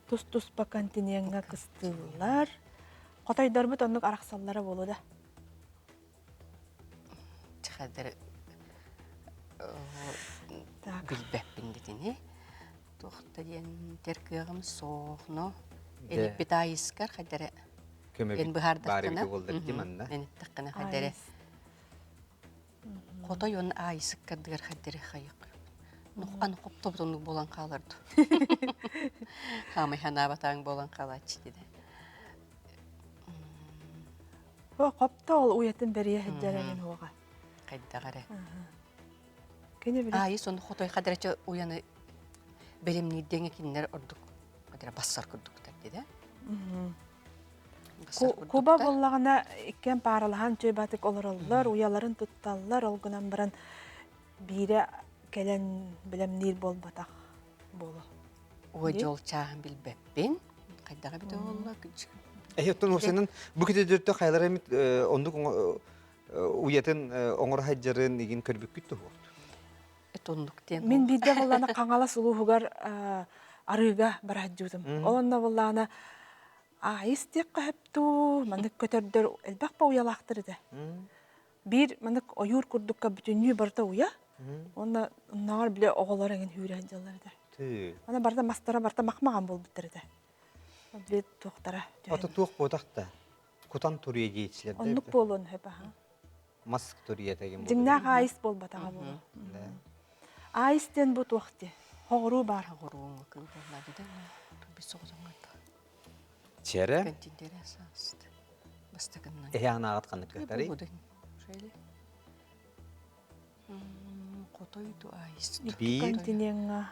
Тус-туспа континеҥҥа кыстыыллар. Хотойдорбут оннук арахсаллара буолуо да. Чахадыр билбэппин дитини. Туохта диэн тер кыаҕым суох, но элиппит аайыскар хайдары эн быһаардаххына эн эттэххинэ хайдары хотой он аайысыккардыгар хайдары хайык аны хоптобутуннук буолан хааларду хаамай ханаабатааҥ буолан хаалааччы диде Хопто ол уйатын бэрийэ сылдьар эҥин уоҕа. Хайдах эрэ. Кини билэ. Аайыс ону хотой хадарача уйаны бэлэмниирдиҥэ кинилэр ордук хадара бассар курдуктар дии Куба буоллаҕына иккиэн пааралаһан чөй-батык олороллор, уйаларын тутталлар, ол гынан баран биирэ кэлэн бэлэмниир буолбатах буолуо. Ой, дьол чааһын билбэппин. Хайдаҕа эбитэ буолла? Эһи оттон уопсайынан бу китидөртө хайлар эмит оннук уйатын оҥоро сылдьарын игин көрбүккүт туһуохту. Эт оннук диэн. Мин биирдэ буоллаана Хаҥалас улууһугар арыыга бара сылдьыбытым. Ол онно буоллаана аайыс диэххэ сөп дуу, маннык көтөрдөр элбэх ба уйалаахтар этэ. Биир маннык ойуур курдукка бүтүннүү барыта уйа. Уонна оннооҕор бile оҕолор эҥин үүрэ сылдьаллар этэ. Аны барыта мастара барыта махмаҕан буолбуттар этэ. Били туохтара. Ото туох буотах да кутан туруйа диэчилэр. Оннук буолуон сөп аха. Мас туруйа деген Дьиҥнээх аайыс буолбатаҕа буолуо. Аайыс диэн бу туох дии? Хоҕуруу баар. Хоҕуруу кыл буолла дии Бис оҕотоҥҥо Чэрэ. Кэнтиндэрэ сааст. Бастакыннан. Эһи анаағыт ханнык кыахтарый? Хотойду айыс. Биир. Континеҥҥа.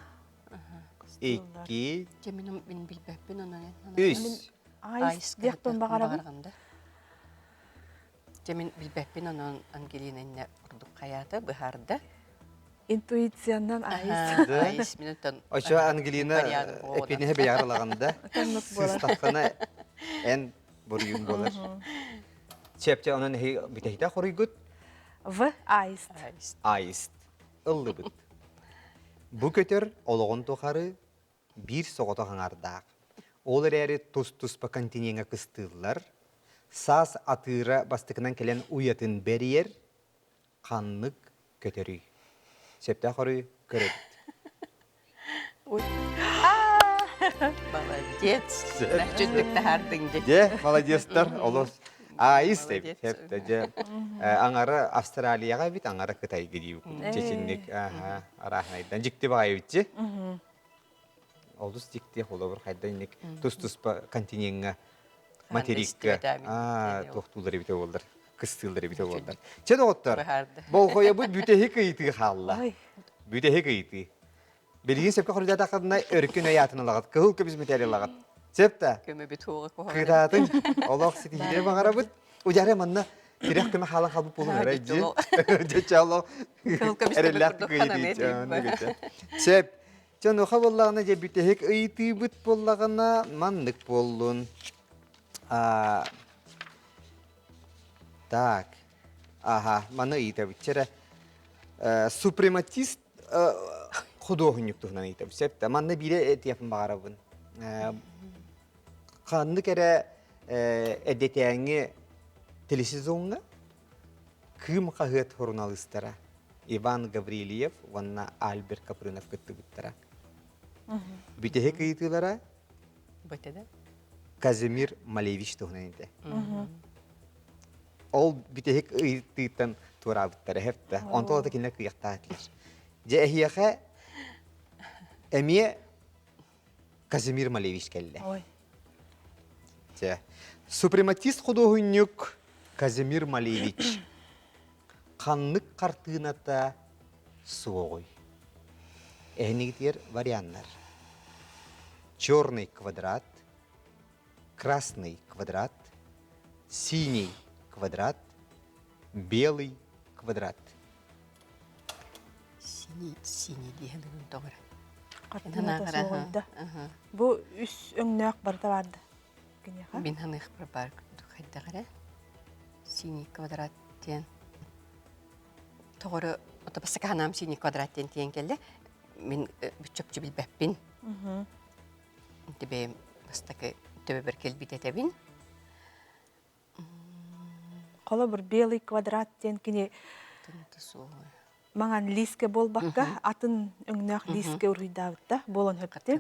Икки. Дьэ мин мин билбэппин онон. Үс. Айс диэхпин баҕарабын. Дьэ мин билбэппин онон Ангелина иннэ ордук хайаата быһаарда. Интуициянан айс. Айс минутан. Очо Ангелина эпинеһе бэйэҕэр ылаҕында сыстаххына эн буруйуҥ буолар. Чэпчэ онон эһи бүтэһитэ хоруйгут В аист. Аист. Ыллыбыт. Бу көтөр олоҕун тухары биир соҕотох аҥардаах. Ол эрээри тус-туспа континеҥҥа кыстыыллар. Саас атыыра бастакынан кэлэн уйатын бэрийэр. Ханнык көтөрүй? Сөптөөх хоруй көрөбүт. Молодец. Чүннүк таһаардыҥ дии. Дьэ, молодецтар, олус аайыс дьэ аҥара Австралияҕа эбит, аҥара Кытайга дии чечинник арааһынайдан дьикти баҕайыбытчы. Олус дьикти холобур хайда инник тус-туспа континеҥҥа материкка туохтуулар эбитэ буоллар, кыстыыллар эбитэ буоллар. Чэ доҕоттор, болҕойобут бүтэһик ыйытыы хаалла. Бүтэһик ыйытыы. Билигин сөпкө хоруйдаатаххытына өркүн өй аатын ылаҕыт, кыһыл көмүс мэтээл ылаҕыт. Сөп да? Көмөбүт уоҕа куһаҕан. Кытаатын, олох ситиһиилэри баҕарабыт. Удьаре манна тирэх көмө хаалан хаалбыт буолуҥ эрэ дьи. Дьэ олох Кыһыл көмүс эрэллээх кыайыы Сөп. Дьонуха буоллаҕына дьэ бүтэһик ыйытыыбыт буоллаҕына маннык буоллун. Так. Аха, маны ыйытабыт эрэ. Супрематист худуоһунньук туһунан ыйытабыт сөп да манна биирэ этиэхпин баҕарабын ханнык эрэ эдэтээҥҥи телесезоҥҥа Кыым хаһыат суруналыыстара. Иван Гаврильев уонна Альберт Капрынов кыттыбыттара. Бүтэһик ыйытыылара Казимир Малевич туһунан этэ. Ол бүтэһик ыйытыыттан туораабыттара эһэптэ. Онтон ата кинилэр кыйахтаатылар. Дьэ эһиэхэ эмиэ Казимир Малевич кэллэ. Ой. Дьэ, супрематист худуоһунньук Казимир Малевич ханнык хартыыната суоҕуй? Эһинигитигэр варианнар. Черный квадрат, красный квадрат, синий квадрат, белый квадрат. Синий, синий диэн тоҕо эрэ. Хартыыната суоҕуйда. Бу үс өҥнөөх барыта баарда киниэхэ. Мин ханыахпар баар хайдах эрэ. Синий квадрат диэн тоҕо эрэ бастакы санаам синий квадрат диэн тиийэн кэллэ. Мин чопчу билбэппин. Бэйэм бастакы төбөбөр кэлбит этэбин. Холобур, белый квадрат диэн кини маҥан лиискэ буолбакка, атын өҥнөөх лиискэ уруһуйдаабытта буолан сөптү.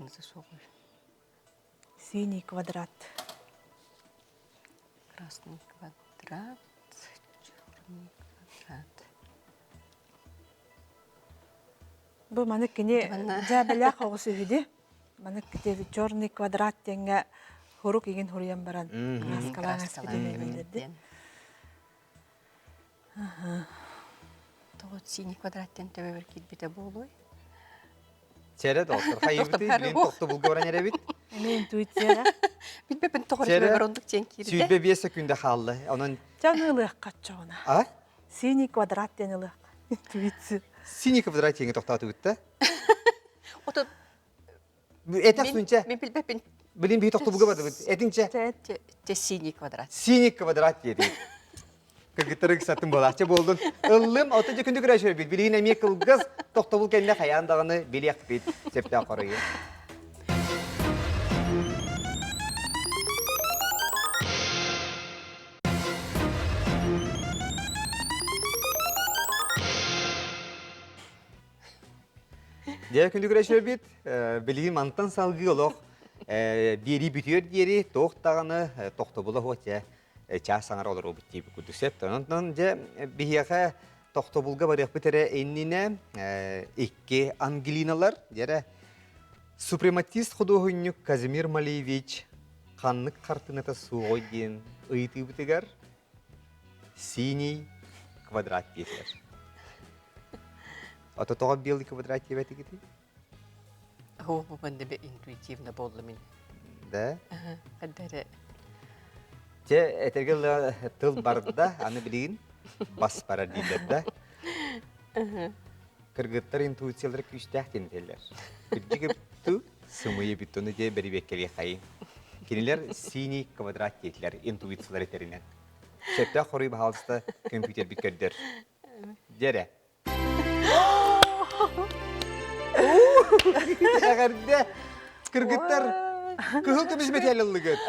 Синий квадрат. Красный квадрат, черный квадрат. Бу маны кини дьээбэлээх оҕус үһү Маны черный квадрат диэҥҥэ хурук игин хуруйан баран кырааскалаан аспытын Тоҕо синий квадрат диэн төбөбөр киирбитэ буолуой? Чэрэ доктор, хайыбыты билин тохтобулга баран эрэбит. Эмиэ интуиция. Билбэппин тоҕо төбөбөр оннук диэн киирдэ. 25 секунда хаалла. Онон Чаны ылыахха чоҕуна. А? Синий квадрат диэн ылыахха. Интуиция. Синий квадрат диэҥҥэ тохтоотубут да? Ото Этэх сүнчэ. Мин билбэппин. Билин биһи тохтобулга бардыбыт. Этиҥчэ. Те синий квадрат. Синий квадрат диэтигит. Кыргыттары ыксаттым буолааччы буолдун. Ыллым, ото дьэ күндү көрөөччүлэрбит. Билигин эмиэ кылгас тохтобул кэннэ хайаан даҕаны билиэхпит. Сөптөөх хоруйу. Дьэ, күндү көрөөччүлэрбит, билигин мантан салгыы олох биэрии бүтүөр диэри туох даҕаны тохтобула суох дьэ чаас саҥара олоруобут диэбит курдук сөп. Онон дьэ биһиэхэ тохтобулга барыахпыт эрэ иннинэ икки Ангелиналар дьэрэ супрематист худуоһунньук Казимир Малевич ханнык хартыыната суоҕуй диэн ыйытыыбытыгар Синий квадрат диэтилэр. Ото тоҕо белый квадрат диэбэтигитий? Оо, бу манна интуитивно буолла мин. Да? Ханна эрэ Чэ, этэргэ дылы тыл барда, аны билигин бас барар дииллэр да. Кыргыттар интуициялара күүстээх диэн этэллэр. Кырдьык эбит сымыйа эбит ону дьэ бэрэбиэркэлиэххэйиҥ. Кинилэр синий квадрат диэтилэр интуициялар этэринэн. Сөптөөх хоруй баһаалыста көмпүүтэрбит көрдөр. Дьэ эрэ. Эҕэрдэ! Кыргыттар кыһыл көмүс мэтээл ыллыгыт.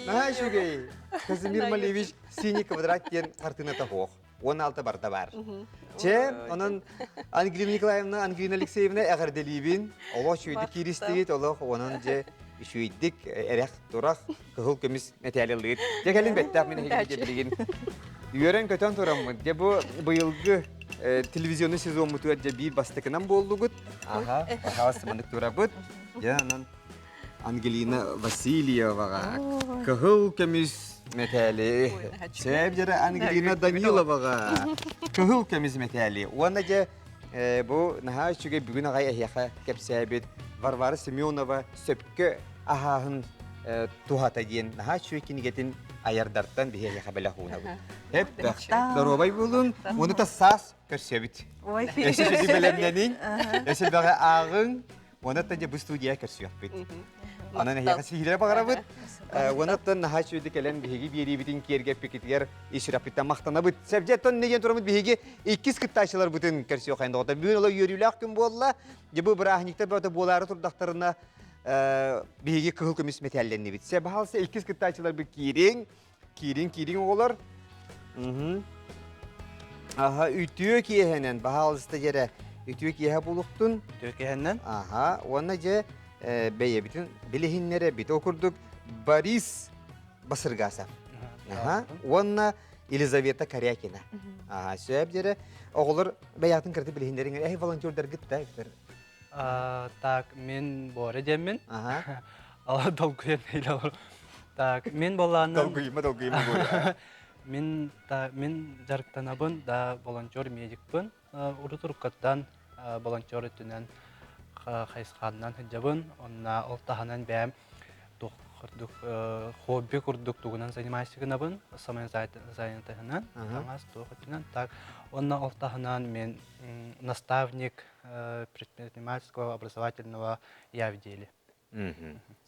Наһаа үчүгэй. Казимир Малевич синий квадрат диэн хартыыната суох. 16 барда бар. Чэ, онон Ангелина Николаевна, Ангелина Алексеевна эҕэрдэлиибин. Олох үчүгэйдик кииристигит, олох онон дьэ үчүгэйдик эрэх турах кыһыл көмүс мэтээл ыллыгыт. Дьэ кэлин бэттээх мин эһиги билигин үөрэн-көтөн тураммыт. Дьэ бу быйылгы телевизионный сезоммутугар дьэ биир бастакынан буоллугут. Аха, пожалуйста, маннык турабыт. Дьэ онон Ангелина Васильеваҕа кыһыл көмүс мэтээли, Сөп дьэрэ Ангелина Даниловаҕа кыһыл көмүс мэтээли. Уонна дьэ бу наһаа үчүгэй бүгүн аҕай эһиэхэ кэпсээбит Варвара Семенова сөпкө аһааһын туһата диэн наһаа үчүгэй кинигэтин айардартан биһи эһиэхэ бэлэх уунабыт. Эп доруобай буолун, уону та саас көрсөбүт. Өссө бэлэмнэниҥ, өссө бэҕэ ааҕыҥ, Онон дьэ бу студия көрсүөхпүт. Онон эһиэхэ сиһилэрэ баҕарабыт. Онон наһаа үчүгэйдик кэлэн биһиги биэриибитин киэргэппикитигэр ис сүрэхпиттэн махтанабыт. Сэбдьэттэн диэн тураммыт биһиги иккис кыттааччыларбытын көрсүөххэ доҕоттор. Бүгүн олох үөрүүлээх күн буолла. Дьэ бу бырааһынньыктар бөҕөтө буолаары турдахтарына биһиги кыһыл көмүс мэтээллэннибит. Сэ баһаалыста иккис кыттааччыларбыт киириҥ. Киириҥ, киириҥ оҕолор. Аха, үтүө киэһэнэн, баһаалыста дьэрэ, үтүө киэһэ булуктун. Үтүө киэһэнэн. Аха, уонна дьэ бэйэбитин билиһиннэрэ бит. Ол курдук Борис Басыргасов. Аха, уонна Елизавета Корякина. Аха, сөп дьэрэ. Оҕолор бэйэҕитин кырты билиһиннэриҥ. Эһи волонтердаргыт да Так, мин Боря диэммин. Аха. Ала долгуйан эйлэ Так, мин боллааннан Долгуйма, долгуйма Боря. Мин та мин дьарыктанабын да волонтер медикпын. Урут уруккаттан волонтер өттүнэн хайысханнан сылдьабын. Онна ол таһынан бэйэм туох курдук хобби курдук тугунан занимаюсь гынабын, самозанятыһынан, таҥас туох өттүнэн. Так, онно ол таһынан мен наставник предпринимательского образовательного я в деле.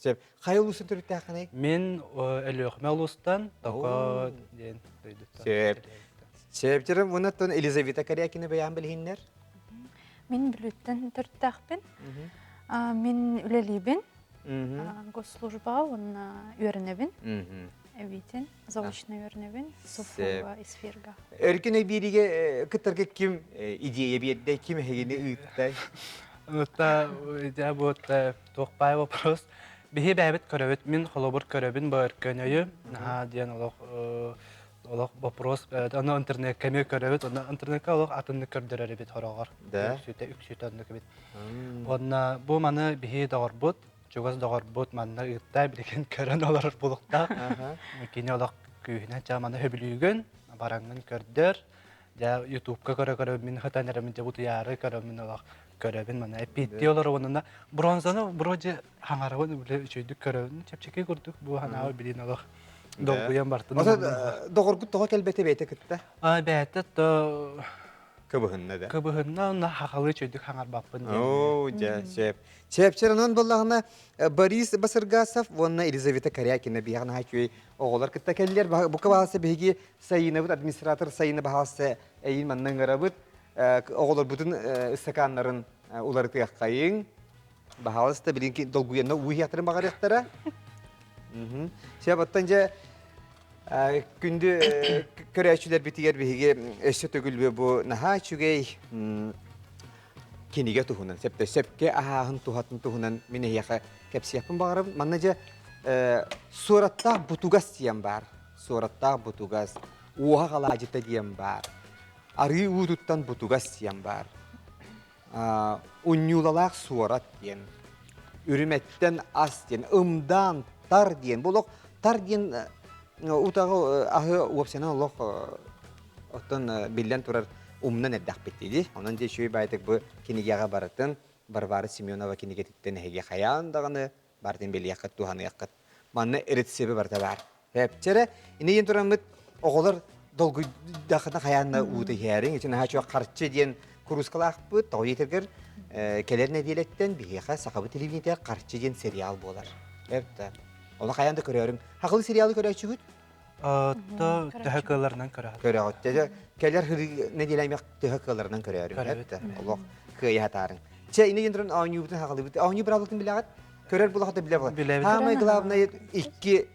Сөп. Хайа улуусын төрүттээххиний? Мин Өлүөхүмэ улуустан Токо диэн дойдуттан. Сөп. Сөп. Дьэрим, уонна Елизавета Корякина бэйээн билиһиннэр? Мин Бүлүүттэн төрүттээхпин. Мин үлэлиибин. Госслужбаҕа уонна үөрэнэбин. Эбиитин заочно үөрэнэбин СУФУга, ИСФИРга. Өркүн эбииригэ кыттарга ким идея биэрдэ, ким эһигини ыытта? Это идея будет туох баай вопрос. Биһи бэйэбит көрөбүт, мин холобур көрөбүн бу өркөнөйү, наһаа диэн олох олох вопрос, ону интернеккэ эмиэ көрөбүт, онно интернеккэ олох атыннык көрдөрөр эбит хороҕор. Да. Үксүтэ үксүтэ оннук эбит. Уонна бу маны биһи доҕорбут, чугас доҕорбут манна ыытта, билигин көрөн олорор булуктаах. Кини олох күүһүнэн ча маны хөбүлүүгүн, бараҥҥын көрдөр, Дьэ ютубка көрө-көрө мин хатан эрэбин дьэ утуйаары көрөммүн олох көрөбүн мана эппиэттии олоробун уонна бронзаны вроде хаҥарабын бile үчүгдүк көрөбүн чэпчэки курдук бу ханаабы билин олох долгуйан бартын. Ото доҕоргут тоҕо кэлбэтэ бэйэтэ кытта? А бэйэтэ то Кыбыһынна да. Кыбыһынна онно хахалыы үчүгдүк хаҥарбаппын диэн. Оо, дьэ, сөп. Чэпчэр онон буоллаҕына Борис Басыргасов уонна Елизавета Корякина биһиэхэ наһаа үчүгэй оҕолор кытта кэллилэр. Бука баҕаласа биһиги Сайынабыт администратор Сайына баһаалыста эйин манна ыҥырабыт. Оҕолорбутун ыстакааннарын уларытыаххайыҥ. Баһаалыста билин долгуйанна уу иһиэхтэрин баҕарыахтара. Сөп, оттон дьэ күндү көрөөччүлэрбитигэр биһиги өссө төгүл бу наһаа үчүгэй кинигэ туһунан, сөптө сөпкө аһааһын туһатын туһунан мин эһиэхэ кэпсиэхпин баҕарабын. Манна дьэ суораттаах бутугас диэн баар. Суораттаах бутугас, уоһах алаадьыта диэн баар. Арыы уутуттан бутугас диэн баар. Унньуулалаах суорат диэн. Үрүмэттэн ас диэн, ымдаан тар диэн. Бу олох тар диэн утаҕы аһы уопсайынан олох оттон биллэн турар умнан эрдэхпит дии. Онон дьэ үчүгэй баайтык бу кинигэҕэ барытын Варвара Семенова кинигэтиттэн эһиги хайаан даҕаны барытын билиэххит, туһаныаххыт. Манна рецеби барыта баар. Эпчэрэ, инигин тураммыт оҕолор долгуйдахына хайаан да уута иһээриҥ. Ити наһаа чуох харчы диэн куруускалаахпыт. Тоҕо диэтэргэр кэлэр нэдиэлэттэн биһиэхэ сахабыт телевидениетигэр харчы диэн сериал буолар. Эптэ. Ону хайаан да көрөөрүҥ. Хахылы сериалы көрөөччүгүт? То төһө кыалларынан көрөҕүт. Көрөҕүт. Кэлэр нэдиэлэ аймах төһө кыалларынан көрөөрүҥ. Эптэ. Олох кыайа сатаарыҥ. Чэ, инигин туран оонньуубутун хаҕалыыбыт. Оонньуу быраабылатын билэҕит? Көрөр булахата билэ була. Билэбит. Самое главное икки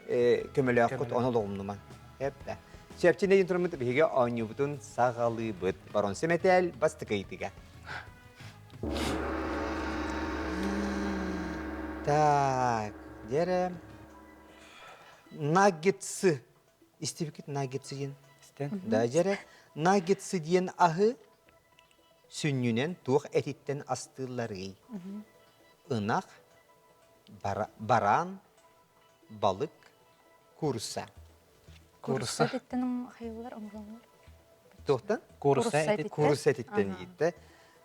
көмөлөөххүт ону олоҕумнуман. Эптэ. Сөпчү инигин тураммыт биһиги оонньуубутун саҕалыыбыт. Барон Сэмэтээл бастакы ыйытыга. Так, дьэрэ. Наггетсы. Истибикит наггетсы диэн? Истэн. Да, дьэрэ. Наггетсы диэн аһы сүнньүнэн туох этиттэн астыылларый? Ынах, бараан, балык, курса. Курса этиттэн хайыллар оҥороллор. Туохтан? Курса этиттэн. Курса этиттэн иитте.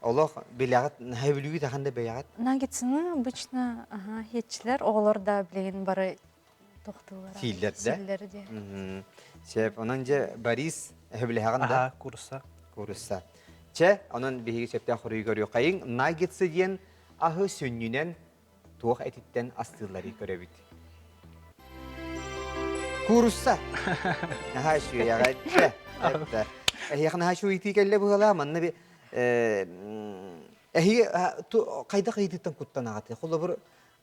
Олох билэҕит, хэбилүүгүт ахан да бэйэҕит. Наггетсыны обычно ага, хиэтчилэр, оҕолор да билигин бары тохтууллар. Сииллэр да? Сииллэр дии. Сөп, онон дьэ Борис хэбилэһэҕин да? Аха, курса. Курса. Чэ, онон биһиги сөптөөх хоруйу көрүөххэйиҥ. Наггетсы диэн аһы сүнньүнэн туох этиттэн астыылларый көрөбүт. Куурусса. Наһаа үчүгэйэҕэ. Чэ, Эһиэхэ наһаа үчүгэй кэллэ быһыылаах. Манна би эһиги хайдах ыйытыттан куттанаҕытый? Холобур,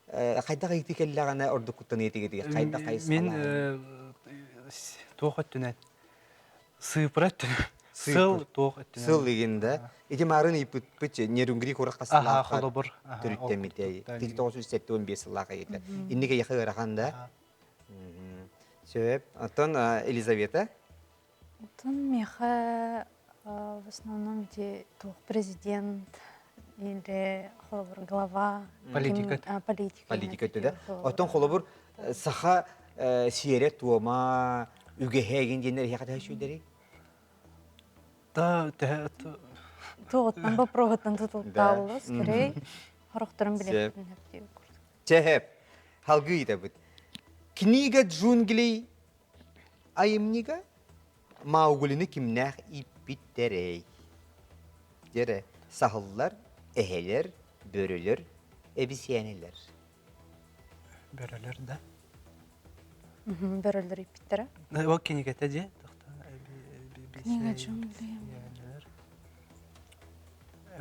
хайдах ыйытыы кэллэҕинэ ордук куттаныа этигитий? Хайдах Мин хайысхалаах? туох өттүнэн сыыпыра өттүнэн. Сыл туох өттүнэн. Сыл игин да. Ити маарын ыйыппыт Нерюнгри куорат Аха, холобур. Төрүттэммитэ. 1975 сыллаах ыйыта. Инник эйиэхэ ыарахан да. Сөп. Оттон Елизавета? Оттон миэхэ в основном ити туох президент или холобур глава Политика. Политика. Политика өттүдэ. Оттон холобур саха сиэрэ-туома үгэһэ эгин диэннэр эһиэхэ төһө үчүгэйдэрий? Да, төһө Туоҕуттан боппуруоһуттан тутулуктаах скорее хорохторун билэхпин курдук. Чэһэп, халгыы ыйытабыт. Книга джунглей айымньыга Мауглины кимнээх ииппиттэрэй? Дьэрэ, саһыллар, эһэлэр, бөрөлөр, эбисиэнэлэр. Бөрөлөр да. Бөрөлөр ииппиттэрэ. Ол кинигэтэ дьэ. Книга джунглей.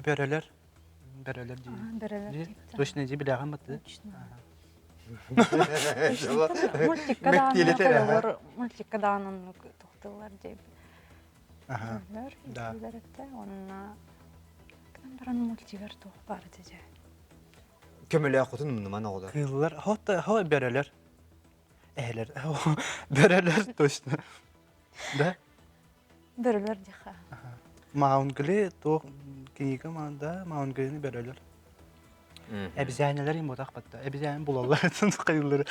Бөрөлөр. Бөрөлөр дии. Бөрөлөр. Точно дии билэҕин баты. Мультикка даҕаны холобур мультикка даҕаны оннук тохтууллар диэбит. Бөрөлөр иитиллэр этэ уонна гынан баран мультигар туох баар этэ дьэ. Көмөлөөххүтүн умнуман оҕолор. Кыыллар хо бөрөлөр. Эһэлэр бөрөлөр точно. Да? Бөрөлөр диэхэ. Маунгли туох книга да Маунгли бөрөлөр. Эбизээнэлэр им ботах батта. Эбизээн булаллар хайыллары.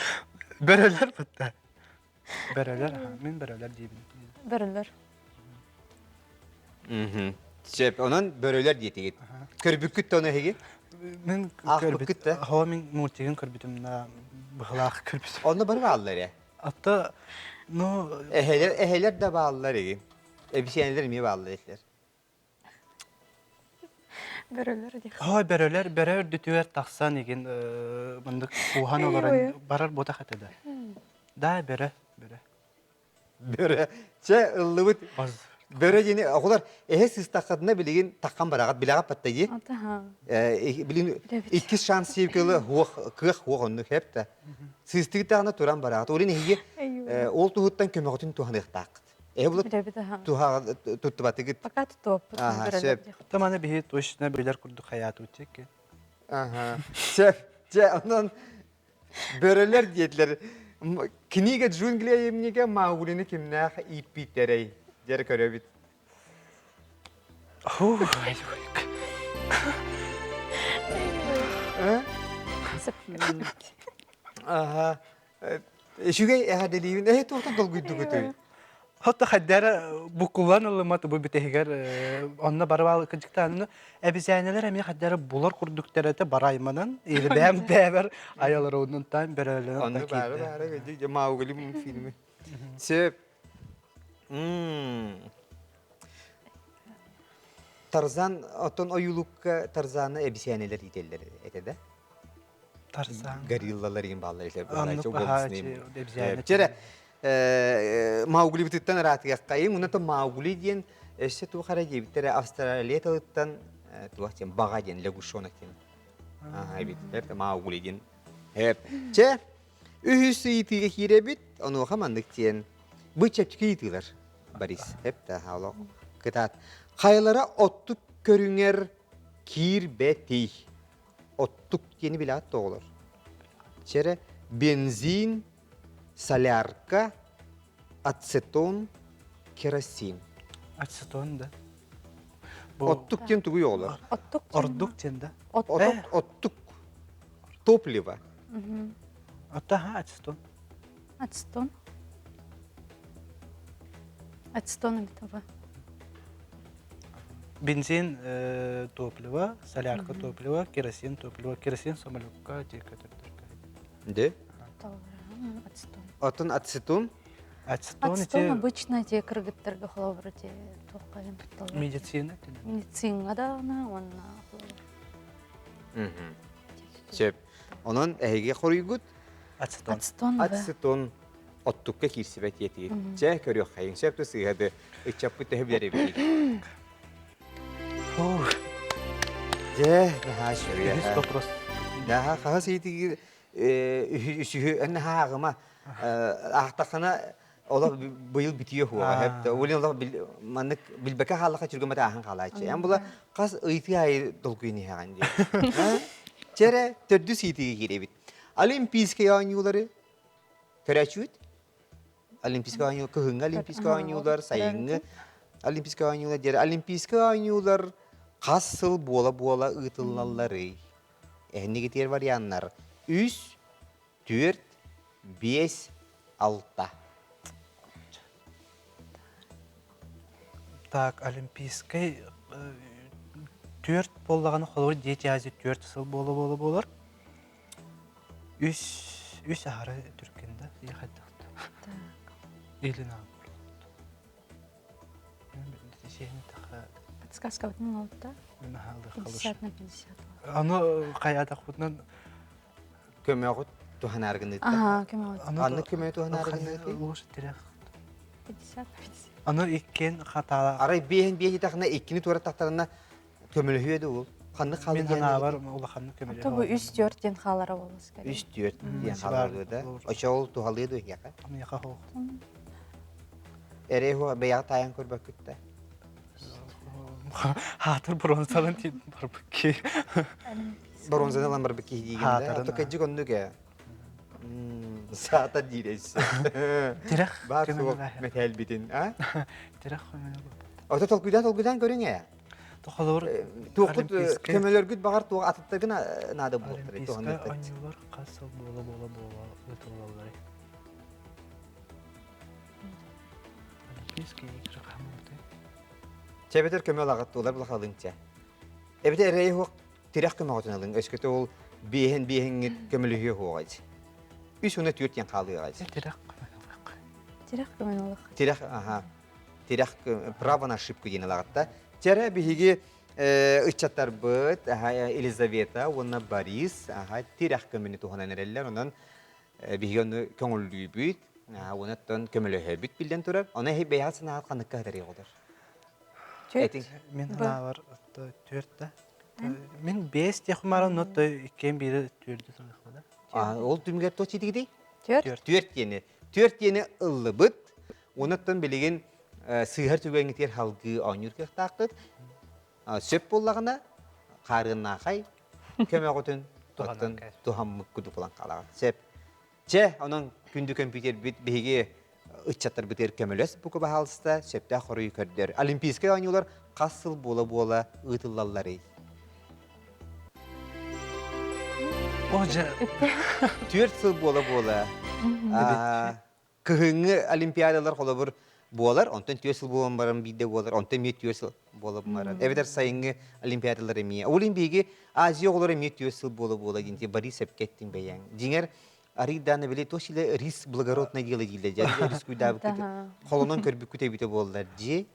Бөрөлөр батта. Бөрөлөр, мин бөрөлөр диибин. Бөрөлөр. Сөп, онон бөрөлөр диэтигит. Көрбүккүт да ону эһиги? Мин Аахпыккыт да? Хоо мин мультигын көрбүтүм да быһылаах көрбүтүм. Онно бары бааллар ээ. Атта, ну... Эһэлэр, эһэлэр да бааллар игин. Эбисиэнэлэр эмиэ бааллар этилэр. Бөрөлөр диэх. Ой, бөрөлөр, бөрө үрдүтүгэр тахсан игин мындык кууһан олорон барар ботах этэ да. Да, бөрө, бөрө. Бөрө. Чэ, ыллыбыт. Бөрө диэни оҕолор эһэ сыстаххытына билигин таххан бараҕат билэҕит батта дии. Билин иккис шанс сиэкылы хуох кыах хуох оннук хэп да. Сыстыгытаҕына туран бараҕат. Олин эһиги ол туһуттан көмөҕүтүн туһаныахтааххыт. Эһэ булут туһаҕа туттубатыгыт. Пока туттуоппут. Сөп. Таманы биһи точно билэр курдук хаятуутик. Аха. Сөп. Чэ, онон Бөрөлөр диэтилэр. Книга джунгли айымньыга Мауглины кимнээх ииппиттэрэй? Дьэр көрөбүт. Аха. Үчүгэй эҕэрдэлиибин. Эһи туохтан долгуйдугутуй? Хатта хайдара букуллан ылымат бу бүтэһигэр онно барыбал кыдьыктаанны эбизээнэлэр эмиэ хайдара булар курдуктар этэ барайманан или бэм бэбэр аялар оннунтан бөрөлөнөн Онно баары баары Маугли мультфильмы. Сөп. Тарзан оттон ойуулукка Тарзаны эбисээнэлэр иитэллэр этэ да? Тарзан. Гориллалар игин бааллар этэ. Чэрэ Мауглибытыттан ыраатыаххайыҥ. Онон Маугли диэн өссө туох эрэ диэбиттэрэ Австралия тылыттан туох диэн баҕа диэн лягушонок диэн. Аха эбит. Маугли диэн. Чэ, үһүс ыйытыыга киирэбит. Онуоха маннык диэн. Бу чэпчэки ыйытыылар, Борис. Эп да, олох кытаат. Хайалара оттук көрүҥэр киирбэтий? Оттук диэни билэҕит да оҕолор? Чэрэ, бензин, солярка, ацетон, керосин. Ацетон да. Оттук диэн тугуй оҕолор? Оттук. Ордук диэн да. Оттук. Оттук. Топливо. Оттаха ацетон. Ацетон. Ацетон эбит Бензин топливо, солярка топливо, керосин топливо, керосин самолекка көтөрдөргө. Де? Ацетон. Оттон ацетон? Ацетон Ацетон обычно те кыргыттарга холобур те туохха тутталлар. Медицина. Медицинга даҕаны уонна Сөп. Онон эһиги хоруйгут Ацетон. Ацетон. Ацетон оттукка киирсибэт диэтигит. Чэ, көрүөххэйиҥ. Сөп да сыыһады. Ыччаппыт төһө билэр эбитий? Дьэ, наһаа үчүгэй. Үһүс вопрос. Наһаа хаһыс ыйытыгы үсүһү наһаа ааҕыма. Аахтаххына. Олох быйыл бүтүө хуоҕа хэп. Улин олох маннык билбэкэ хааллаха түргэмэт ааһан хаалааччы. Эн була хас ыйытыы аайы долгуйан иһэҕин дии. Чэрэ төрдүс ыйытыыга киирэбит. Олимпийскай оонньуулары көрөөччүбүт? Олимпийскай оонньуу кыһыҥҥы Олимпийскай оонньуулар, сайыҥҥы Олимпийскай оонньуулар диэри Олимпийскай оонньуулар хас сыл буола-буола ыытыллалларый? Эһиннигитиэр варианнар үс, түөрт, биэс, алта. Так, Олимпийскай түөрт буоллаҕына, холобур, Дети Азии түөрт сыл буола-буола буолар. Үс, үс аһара түргэн да, хайдах Илин Подсказка алта. 50 на 50. Аны хайаатахпытынан Көмөҕүт туһанааргыныытта. Ага, көмөҕүт. Анны көмө туһанааргыныытый? Лучше тирэх. 50 на 50. Аны иккиэн хатаала. Арай биэһин биэһи тахна иккини туора тахтарына көмөлөһүө да ол. Ханнык хаалы Мин санаабар улаханнык көмөлөһүө. То бу үс түөрт диэн хаалара болос скорее. Үс түөрт диэн хаалара да. Очоол туһалыа дуо эһиэхэ? Миэхэ хоох. Эрэ бэйэҕэ таайан көрбөккүт да. Хаатыр бронзанан тиийэн барбыт киһи. Бронзаны ылан барбыт киһи диигин да. Ото кэдьик оннук ээ. Саата диир өссө. Тирэх Баар суох мэтээлбитин, а? Тирэх көмөлө. Ото толкуйдаан толкуйдаан көрүҥ ээ. Тохолор Туохпут көмөлөргүт баҕар туох атыттаргын наада буолуохтара. Олимпийскай оонньуулар хас сыл буола-буола буола ыытыллалларый? Олимпийские игры хаһан Чэбэтэр көмө ылаҕыт туулар булахалыҥ чэ. Эбэтэр эрэй хуох тирэх көмөҕүтүн ылыҥ. Өскөтө ол биэһин биэһиҥҥит көмөлөһүө хуоҕай. Үс уна түөрт диэн хаалыаҕай. Тирэх көмөнү ылыах. Тирэх көмөнү ылыах. Тирэх, аха. Тирэх право на ошибку диэн ылаҕытта. Чэрэ биһиги ыччаттарбыт Елизавета уонна Борис тирэх көмөнү туһанан эрэллэр. Онон биһиги ону көҥүллүүбүт, уонна көмөлөһөбүт биллэн турар. Ону эһи бэйэҕит санааҕыт ханныкка сытарый оҕолор? Этиҥ. Мин санаабар түөрт да. Мин биэс диэх умаран, но иккиэн биири түөрдү саныахпына. Ол түмүгэр туох читигидий? Түөрт. Түөрт диэни. Түөрт диэни ыллыбыт. Онуттан билигин сыыһар түгэҥҥитигэр халгыы оонньуур кыахтааххыт. Сөп буоллаҕына, хаарыаннаахай көмөҕүтүн оттон туһаммыт курдук буолан хаалаҕыт. Сөп. Чэ, онон күндү көмпүүтэрбит биһиги ыччаттарбытыгар көмөлөс бука баһаалыста сөптөөх хоруйу көрдөр. Олимпийскай оонньуулар хас сыл буола-буола ыытыллалларый? О, дьэ. Түөрт сыл буола-буола. Кыһыҥҥы олимпиадалар холобур буолар, онтон түөрт сыл буолан баран биирдэ буолар, онтон эмиэ түөрт сыл буолан баран. Эбэтэр сайыҥҥы олимпиадалар эмиэ. Ол иһин биһиги Азия оҕолоро эмиэ түөрт сыл буола-буола диэн Борис сөпкө эттиҥ бэйэҥ. Дьиҥэр, арыйдаана били туох силэ риск благородное дело дииллэр дьэ рискуйдаабыккыт холонон көрбүккүт эбитэ буоллар дьиэ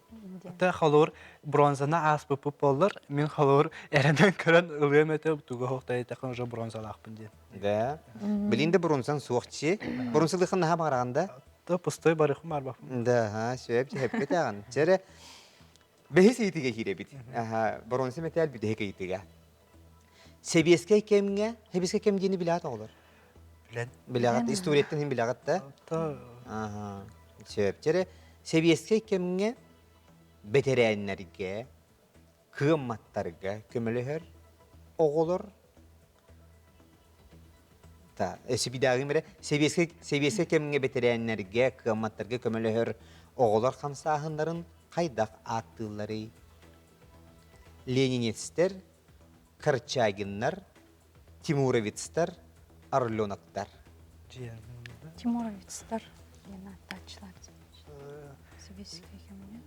Тэ холуур бронзаны ааспыппыт буоллар, мин холуур эрэнэн көрөн ылыам этэ, тугу хоһтайытахын уже бронзалаахпын диэн. Да. Билин да бронзан суохчи. Бронзалыхын наһаа баҕараҕын да? Да, пустой барыхым барбаппын. Да, ха, сөп, сөпкө тааҕын. Чэрэ, бэһис ыйытыга киирэбит. Аха, бронза мэтээл бүтэһик ыйытыга. Сэбиэскэй кэмҥэ, сэбиэскэй кэм диэни билэҕит оҕолор? Билэн. Билэҕит, историяттан иһин билэҕит да? Аха, сөп. Чэрэ, сэбиэскэй кэмҥэ бэтэрээннэргэ, кыамматтарга көмөлөһөр оҕолор Сибидаагым эрэ сэбиэскэй сэбиэскэй кэмҥэ бэтэрээннэргэ, кыамматтарга көмөлөһөр оҕолор хамсааһыннарын хайдах ааттыылларый? Ленинецтэр, Корчагиннар, Тимуровецтар, Орленоктар. Тимуровецтар диэн ааттааччылар Сэбиэскэй кэмҥэ.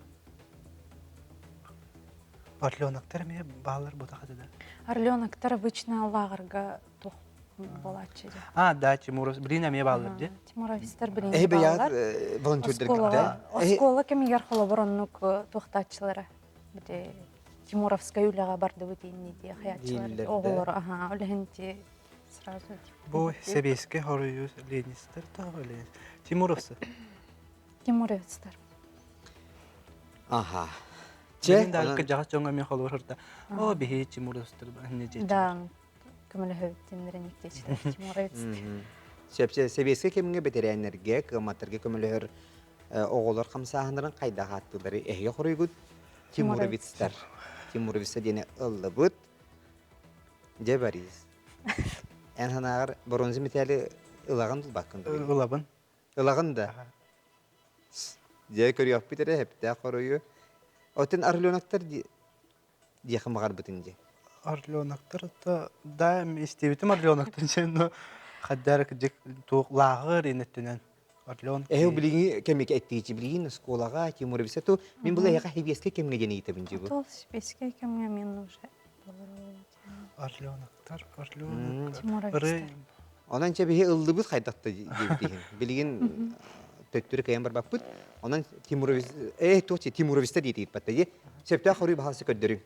Орленоктар эмиэ бааллар буотах этэ да? Орленоктар обычно лааҕырга туох буолааччы дии. А, да, Тимуров, блин, эмиэ бааллар дии. Тимуровецтар блин Эһи бааллар. бэйэҕит волонтердар да? Оскуола кэмигэр холобур оннук туохтааччылара. Бити Тимуровскай үлэҕэ бардыбыт инни дии хаяччылар. Оҕолор, аха, үлэһин ти сразу. Бу сэбиэскэй хоруйу ленинистэр тоҕо Ленин? Тимуровцы. Тимуровецтар. Аха. Чэ, да кыдьаҕас дьоҥҥо эмиэ холобур О, биһи Тимуровецтар не Да, көмөлөһөбүт тимнэрин иктечилер Тимуровецтар. Сөп, сэбиэскэй кэмҥэ бэтэрээннэргэ, кыамматтарга көмөлөһөр. оҕолор хамсааһыннарын хайдах ааттыылары эһиги хоруйгут Тимуровецтар. Тимуровецтар диэни ыллыбыт. Дьэ, Борис, эн санааҕар бронза мэтээли ылаҕын булбаккын дуо? Ылабын. Ылаҕын да? Дьэ, көрүөхпүт эрэ, эптээх хоруйу. Оттон орленоктар диэххэ баҕарбытын дии. Орленоктар да да истибитим орленоктан сен хаддар дик туох лааҕыр инеттинен Орлен Эһи билигин кэмик эттиичи билигин оскуолаҕа Тимуровица ту мин була эһиэхэ хибиэскэ кэмҥэ диэн ыйытабын дии бу. Тол списки кэмҥэ мин уже Орленоктар Орленок ыры Онон чэ биһи ыллыбыт хайдах да диэбит иһин. Билигин төттөрү кыайан барбаппыт. Онон Тимурович э туох Тимуровичта диэтигит батта дии. Сөптөөх хоруй баһаалыста көрдөрүҥ.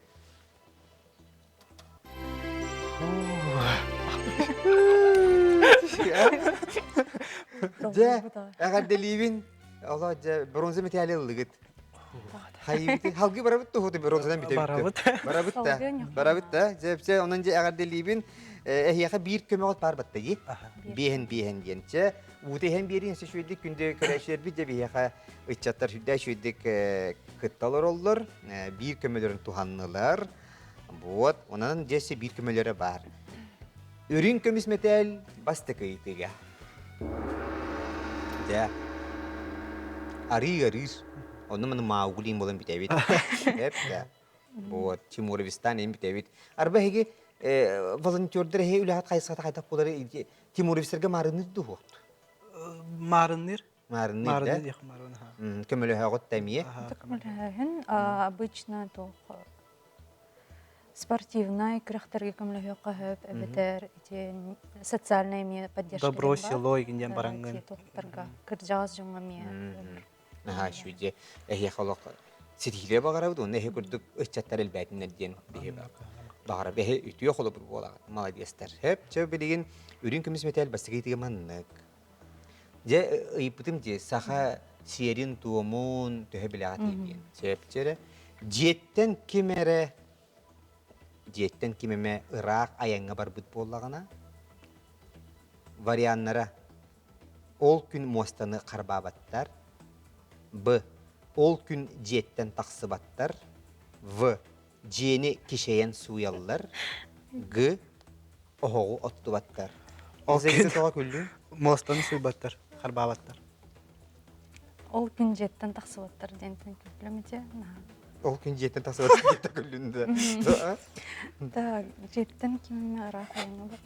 Дьэ, эҕэрдэлиибин. Олоо дьэ, бронза мэтээли ыллыгыт. Хайыбыт, халгы барабыт туһуту бронзанан бүтэбит. Барабыт. Барабыт да. Барабыт да. Дьэ, дьэ, онон дьэ эҕэрдэлиибин. Эһиэхэ биир көмөҕүт баар батта дии. Биэһэн биэһэн диэн. Чэ, уута иһэн биэриин өссө үчүгэйдик күндү көрөөччүлэрбит дьэ биһиэхэ ыччаттар сүрдээх үчүгэйдик кытта олороллор. Биир көмөлөрүн туһаннылар. Вот, онон дьэ өссө биир көмөлөрө баар. Үрүҥ көмүс мэтээл бастакы ыйытыыга. Дьэ, арыы-арыыр. Онно маны Мауглин буолан бүтэбит. Эп да. Вот, Тимуровистан эм бүтэбит. Арба эһиги волонтердар эһи үлэҕит хайысхата хайдах буолар Тимуровистарга маарынныыр дуһуохту? Маарынныыр. Маарынныыр да? Көмөлөһөҕүт да эмиэ? Көмөлөһөһүн обычно туох спортивнай күрэхтэргэ көмөлөһүөххэ сөп эбэтэр ити социальная эмиэ поддержка Добро село диэн бараҥҥын туохтарга кырдьаҕас дьоҥҥо эмиэ Наһаа үчүгэй эһиэхэ олох ситиһиилэри баҕарабыт уонна эһи курдук ыччаттар элбээтиннэр диэн биһи баҕарабыт эһи үтүө холобур буолаҕыт маладьыастар сөп чэ билигин үрүҥ көмүс мэтээл бастакы ыйытыга маннык дьэ ыйыппытым дии саха сиэрин-туомун төһө билэҕитий диэн сөп эрэ дьиэттэн ким эрэ дьиэттэн ким эмэ ыраах айаҥҥа барбыт буоллаҕына варианнара ол күн муостаны харбаабаттар б ол күн дьиэттэн тахсыбаттар в дьиэни кичэйэн сууйаллар г оһоҕу оттубаттар. Ол күн тоҕо күллүҥ? Муостаны сууйбаттар, харбаабаттар. Ол күн дьиэттэн тахсыбаттар диэнтэн күллүм ити. Ол күн дьиэттэн тахсыбаттар диэнтэн күллүн да. Да, дьиэттэн ким ыраах айаҥҥа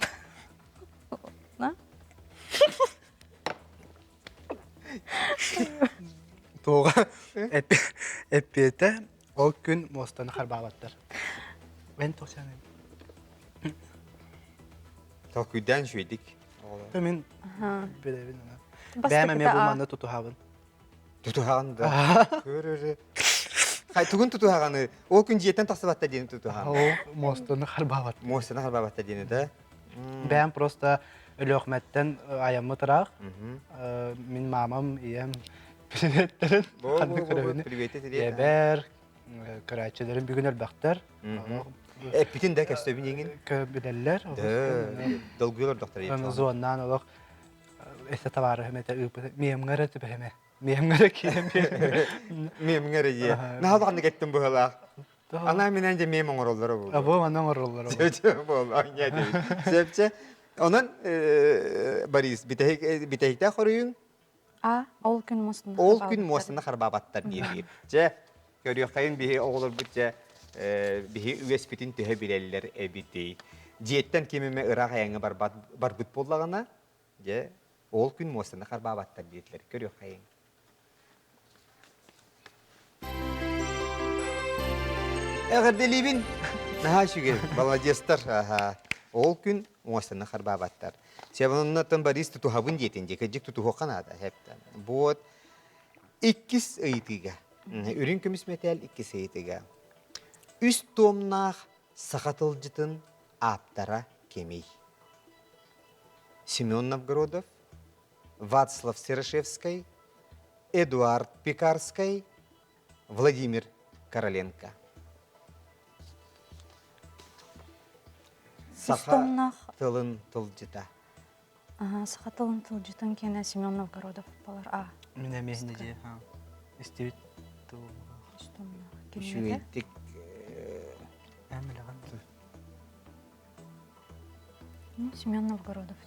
На? Туоҕа эппиэтэ ол күн муостаны харбаабаттар. Мен тоқсанайм. Толкуйдаан үчүгэйдик. Мен билэбин ана. Бэйэм эмиэ бу манна тутуһабын. Тутуһаҕын да. Көрөрү. Хай тугун тутуһаҕаны? Ол күн дьиэттэн тахсыбатта диэн тутуһаҕын. Ол муостаны харбаабат. Муостаны харбаабатта диэни да. Бэйэм просто Өлөөхмэттэн айаммыт ыраах. Мин мамам, ийэм приветтэрин ханнык көрөбүнү. Ийэбэр, көрөөччүлэрим бүгүн элбэхтэр. Эппитин да көстөбүн иҥин. Билэллэр. Долгуйалар доктор. Зоннаан олох эсэ табаарыһым этэ ыыппыт. Миэмҥэ эрэ түбэһэмэ. Миэмҥэ эрэ киирэн Миэмҥэ эрэ дии. Наһаа улаханнык эттим быһалаах. Анаа минээн дьэ миэм оҥороллоро буолуо. Або манна оҥороллоро. Чэ буолла анньа диэбит. Сөпчэ. Онон Борис бүтэһиктээх хоруйуҥ А ол күн муостаны Ол күн муостаны харбаабаттар диир. Дьэ көрүөххэйин биһи оҕолорбут дьэ биһи үгэспитин төһө билэллэр эбитий. Дьиэттэн ким эмэ ыраах айаҥҥа барбат барбыт буоллаҕына дьэ ол күн муостаны харбаабаттар диэтилэр. Көрүөххэйин. Эҕэрдэлиибин! Наһаа үчүгэй, маладьыастар. Ол күн муостаны харбаабаттар. Себоннаттан Борис тутуһабын диэтин дии, кырдьык тутуһуохха наада. Вот иккис ыйытыыга. Үрүҥ көмүс мэтээл иккис ыйытыыга. Үс туомнаах саха тылдьытын ааптара кимий? Семен Новгородов, Вацлав Серошевскай, Эдуард Пекарскай, Владимир Короленко. Саха тылын тылдьыта. Саха тылын тылдьытын киэнэ Семен Новгородов болар. А. Мин эмиэ иһинэ истибит Үчүгэйдик Семен Новгородов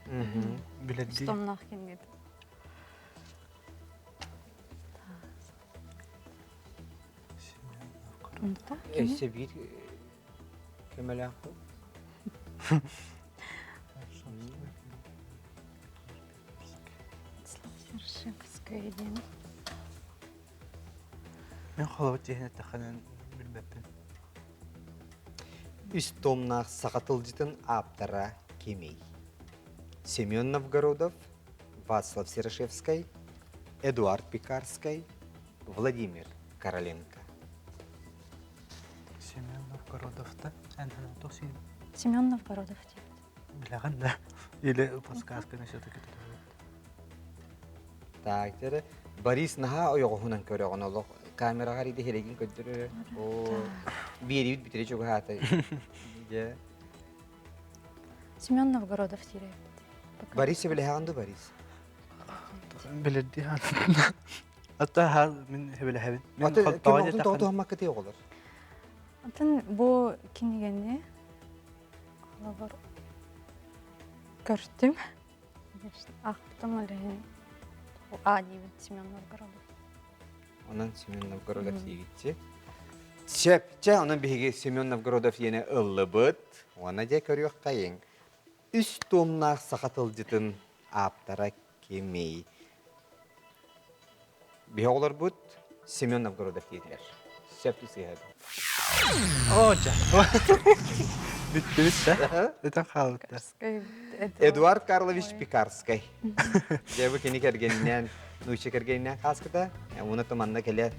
диэн. Билэрдии. Стомнаах кинигит. Өссө биир көмөлөөх Славсершевская диэн. Мен холобут дьиһин эттэххинэн билбэппин. Үс томнаах саха тылдьытын ааптара кимий? Семен Новгородов, Вацлав Серошевскай, Эдуард Пекарскай, Владимир Короленко. Семен Новгородовта эн Семен Новгородов диэбит. Билэҕин да? Или подсказканы все-таки Так, дьэ Борис наһаа ойоҕоһунан көрөҕүн олох камераҕа арыйда хирэгин көрдөрөр. Оо, биэриибит бүтэрэ чугаһаата. Дьэ. Семен Новгородов диэбит. Борис сөбүлэһэҕин дуу, Борис? Билэрдии Ата ха мин сөбүлэһэбин. Мин тоҕо туһаммаккытый оҕолор? Атын бу кинигэни Холобур, көртүм. Аахпытым ол иһин А диибин Семен Новгородов. Онон Семен Новгородов диигитчи. Сөп, чэ, онон биһиги Семен Новгородов диэни ыллыбыт. Уонна дьэ көрүөххэйиҥ. Үс туомнаах саха тылдьытын ааптара кимий? Биһи оҕолорбут Семен Новгородов диэтилэр. Сөп сыыһа. Оо, дьэ. Бүттүбүт да. Өтөн хаалбыттар. Эдуард Карлович Пекарскай. Дьэ бу кини кэргэнинээн, нуучча кэргэнинээн хааскыта. Уна манна кэлэ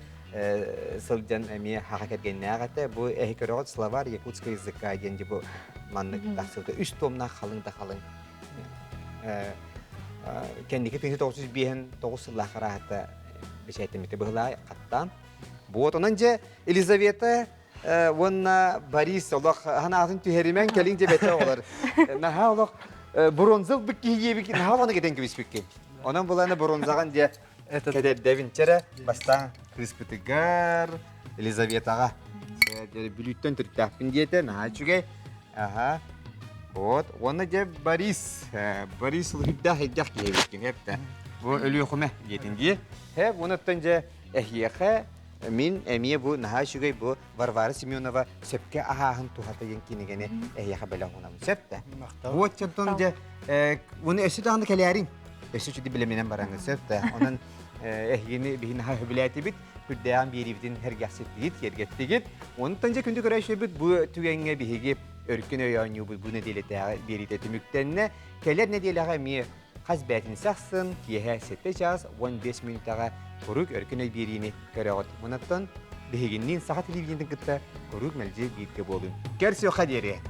сылдьан эмиэ хаха кэргэннээх этэ. Бу эһи көрөҕүт словарь якутского языка диэн дьэ бу маннык тахсыбыта. Үс томнаах халыҥ да халыҥ. Кэнники 1905 сыллаах арааһата бэчээттэммитэ быһылаа хаттаан. Вот онон дьэ Елизавета уонна Борис олох ханаатын түһэримэн кэлиҥ дьэбэтэ оҕолор. Наһаа олох бронза ылбыт киһи диэбиккин наһаа олону кэтэн кэбиспиккин. Онон буланы бронзаҕын дьэ кэтэрдэбин чэрэ бастаан кыыспытыгар Елизаветаҕа Бүлүүттэн төрүттээхпин диэтэ наһаа үчүгэй. Аха. Вот. Уонна дьэ Борис. Борис үрдээх элбэх киһи эбиккин эптэ. Бу Өлүөхүмэ диэтин дии. Һэ, уонуттан дьэ эһиэхэ мин эмиэ бу наһаа үчүгэй бу Варвара Семенова сөпкө аһааһын туһата диэн кинигэни эһиэхэ бэлэх уунабын. Сөп да? Вот чонтон дьэ уну өссө даҕаны кэлээриҥ. Өссө үчүгэй билэминэн бараҥҥын сөп да? Онон эһигини биһи наһаа сөбүлээтибит, үрдээҕин биэриибитин сэргэхситтигит, киэргэттигит. Онтон дьэ күндү көрөөччүлэрбит бу түгэҥҥэ биһиги өркөн өй оонньуубут бу нэдиэлэтээҕи биэриитэ түмүктэннэ. Кэлэр нэдиэлэҕэ эмиэ хас бээтинсэ ахсын киэһэ 7 чаас 15 мүнүүтэҕэ куруук өркөн өй биэриини көрөҕүт. Мунаттан биһигинниин саха телевидениетин кытта куруук мэлдьи бииргэ буолуҥ. Көрсүөххэ диэри!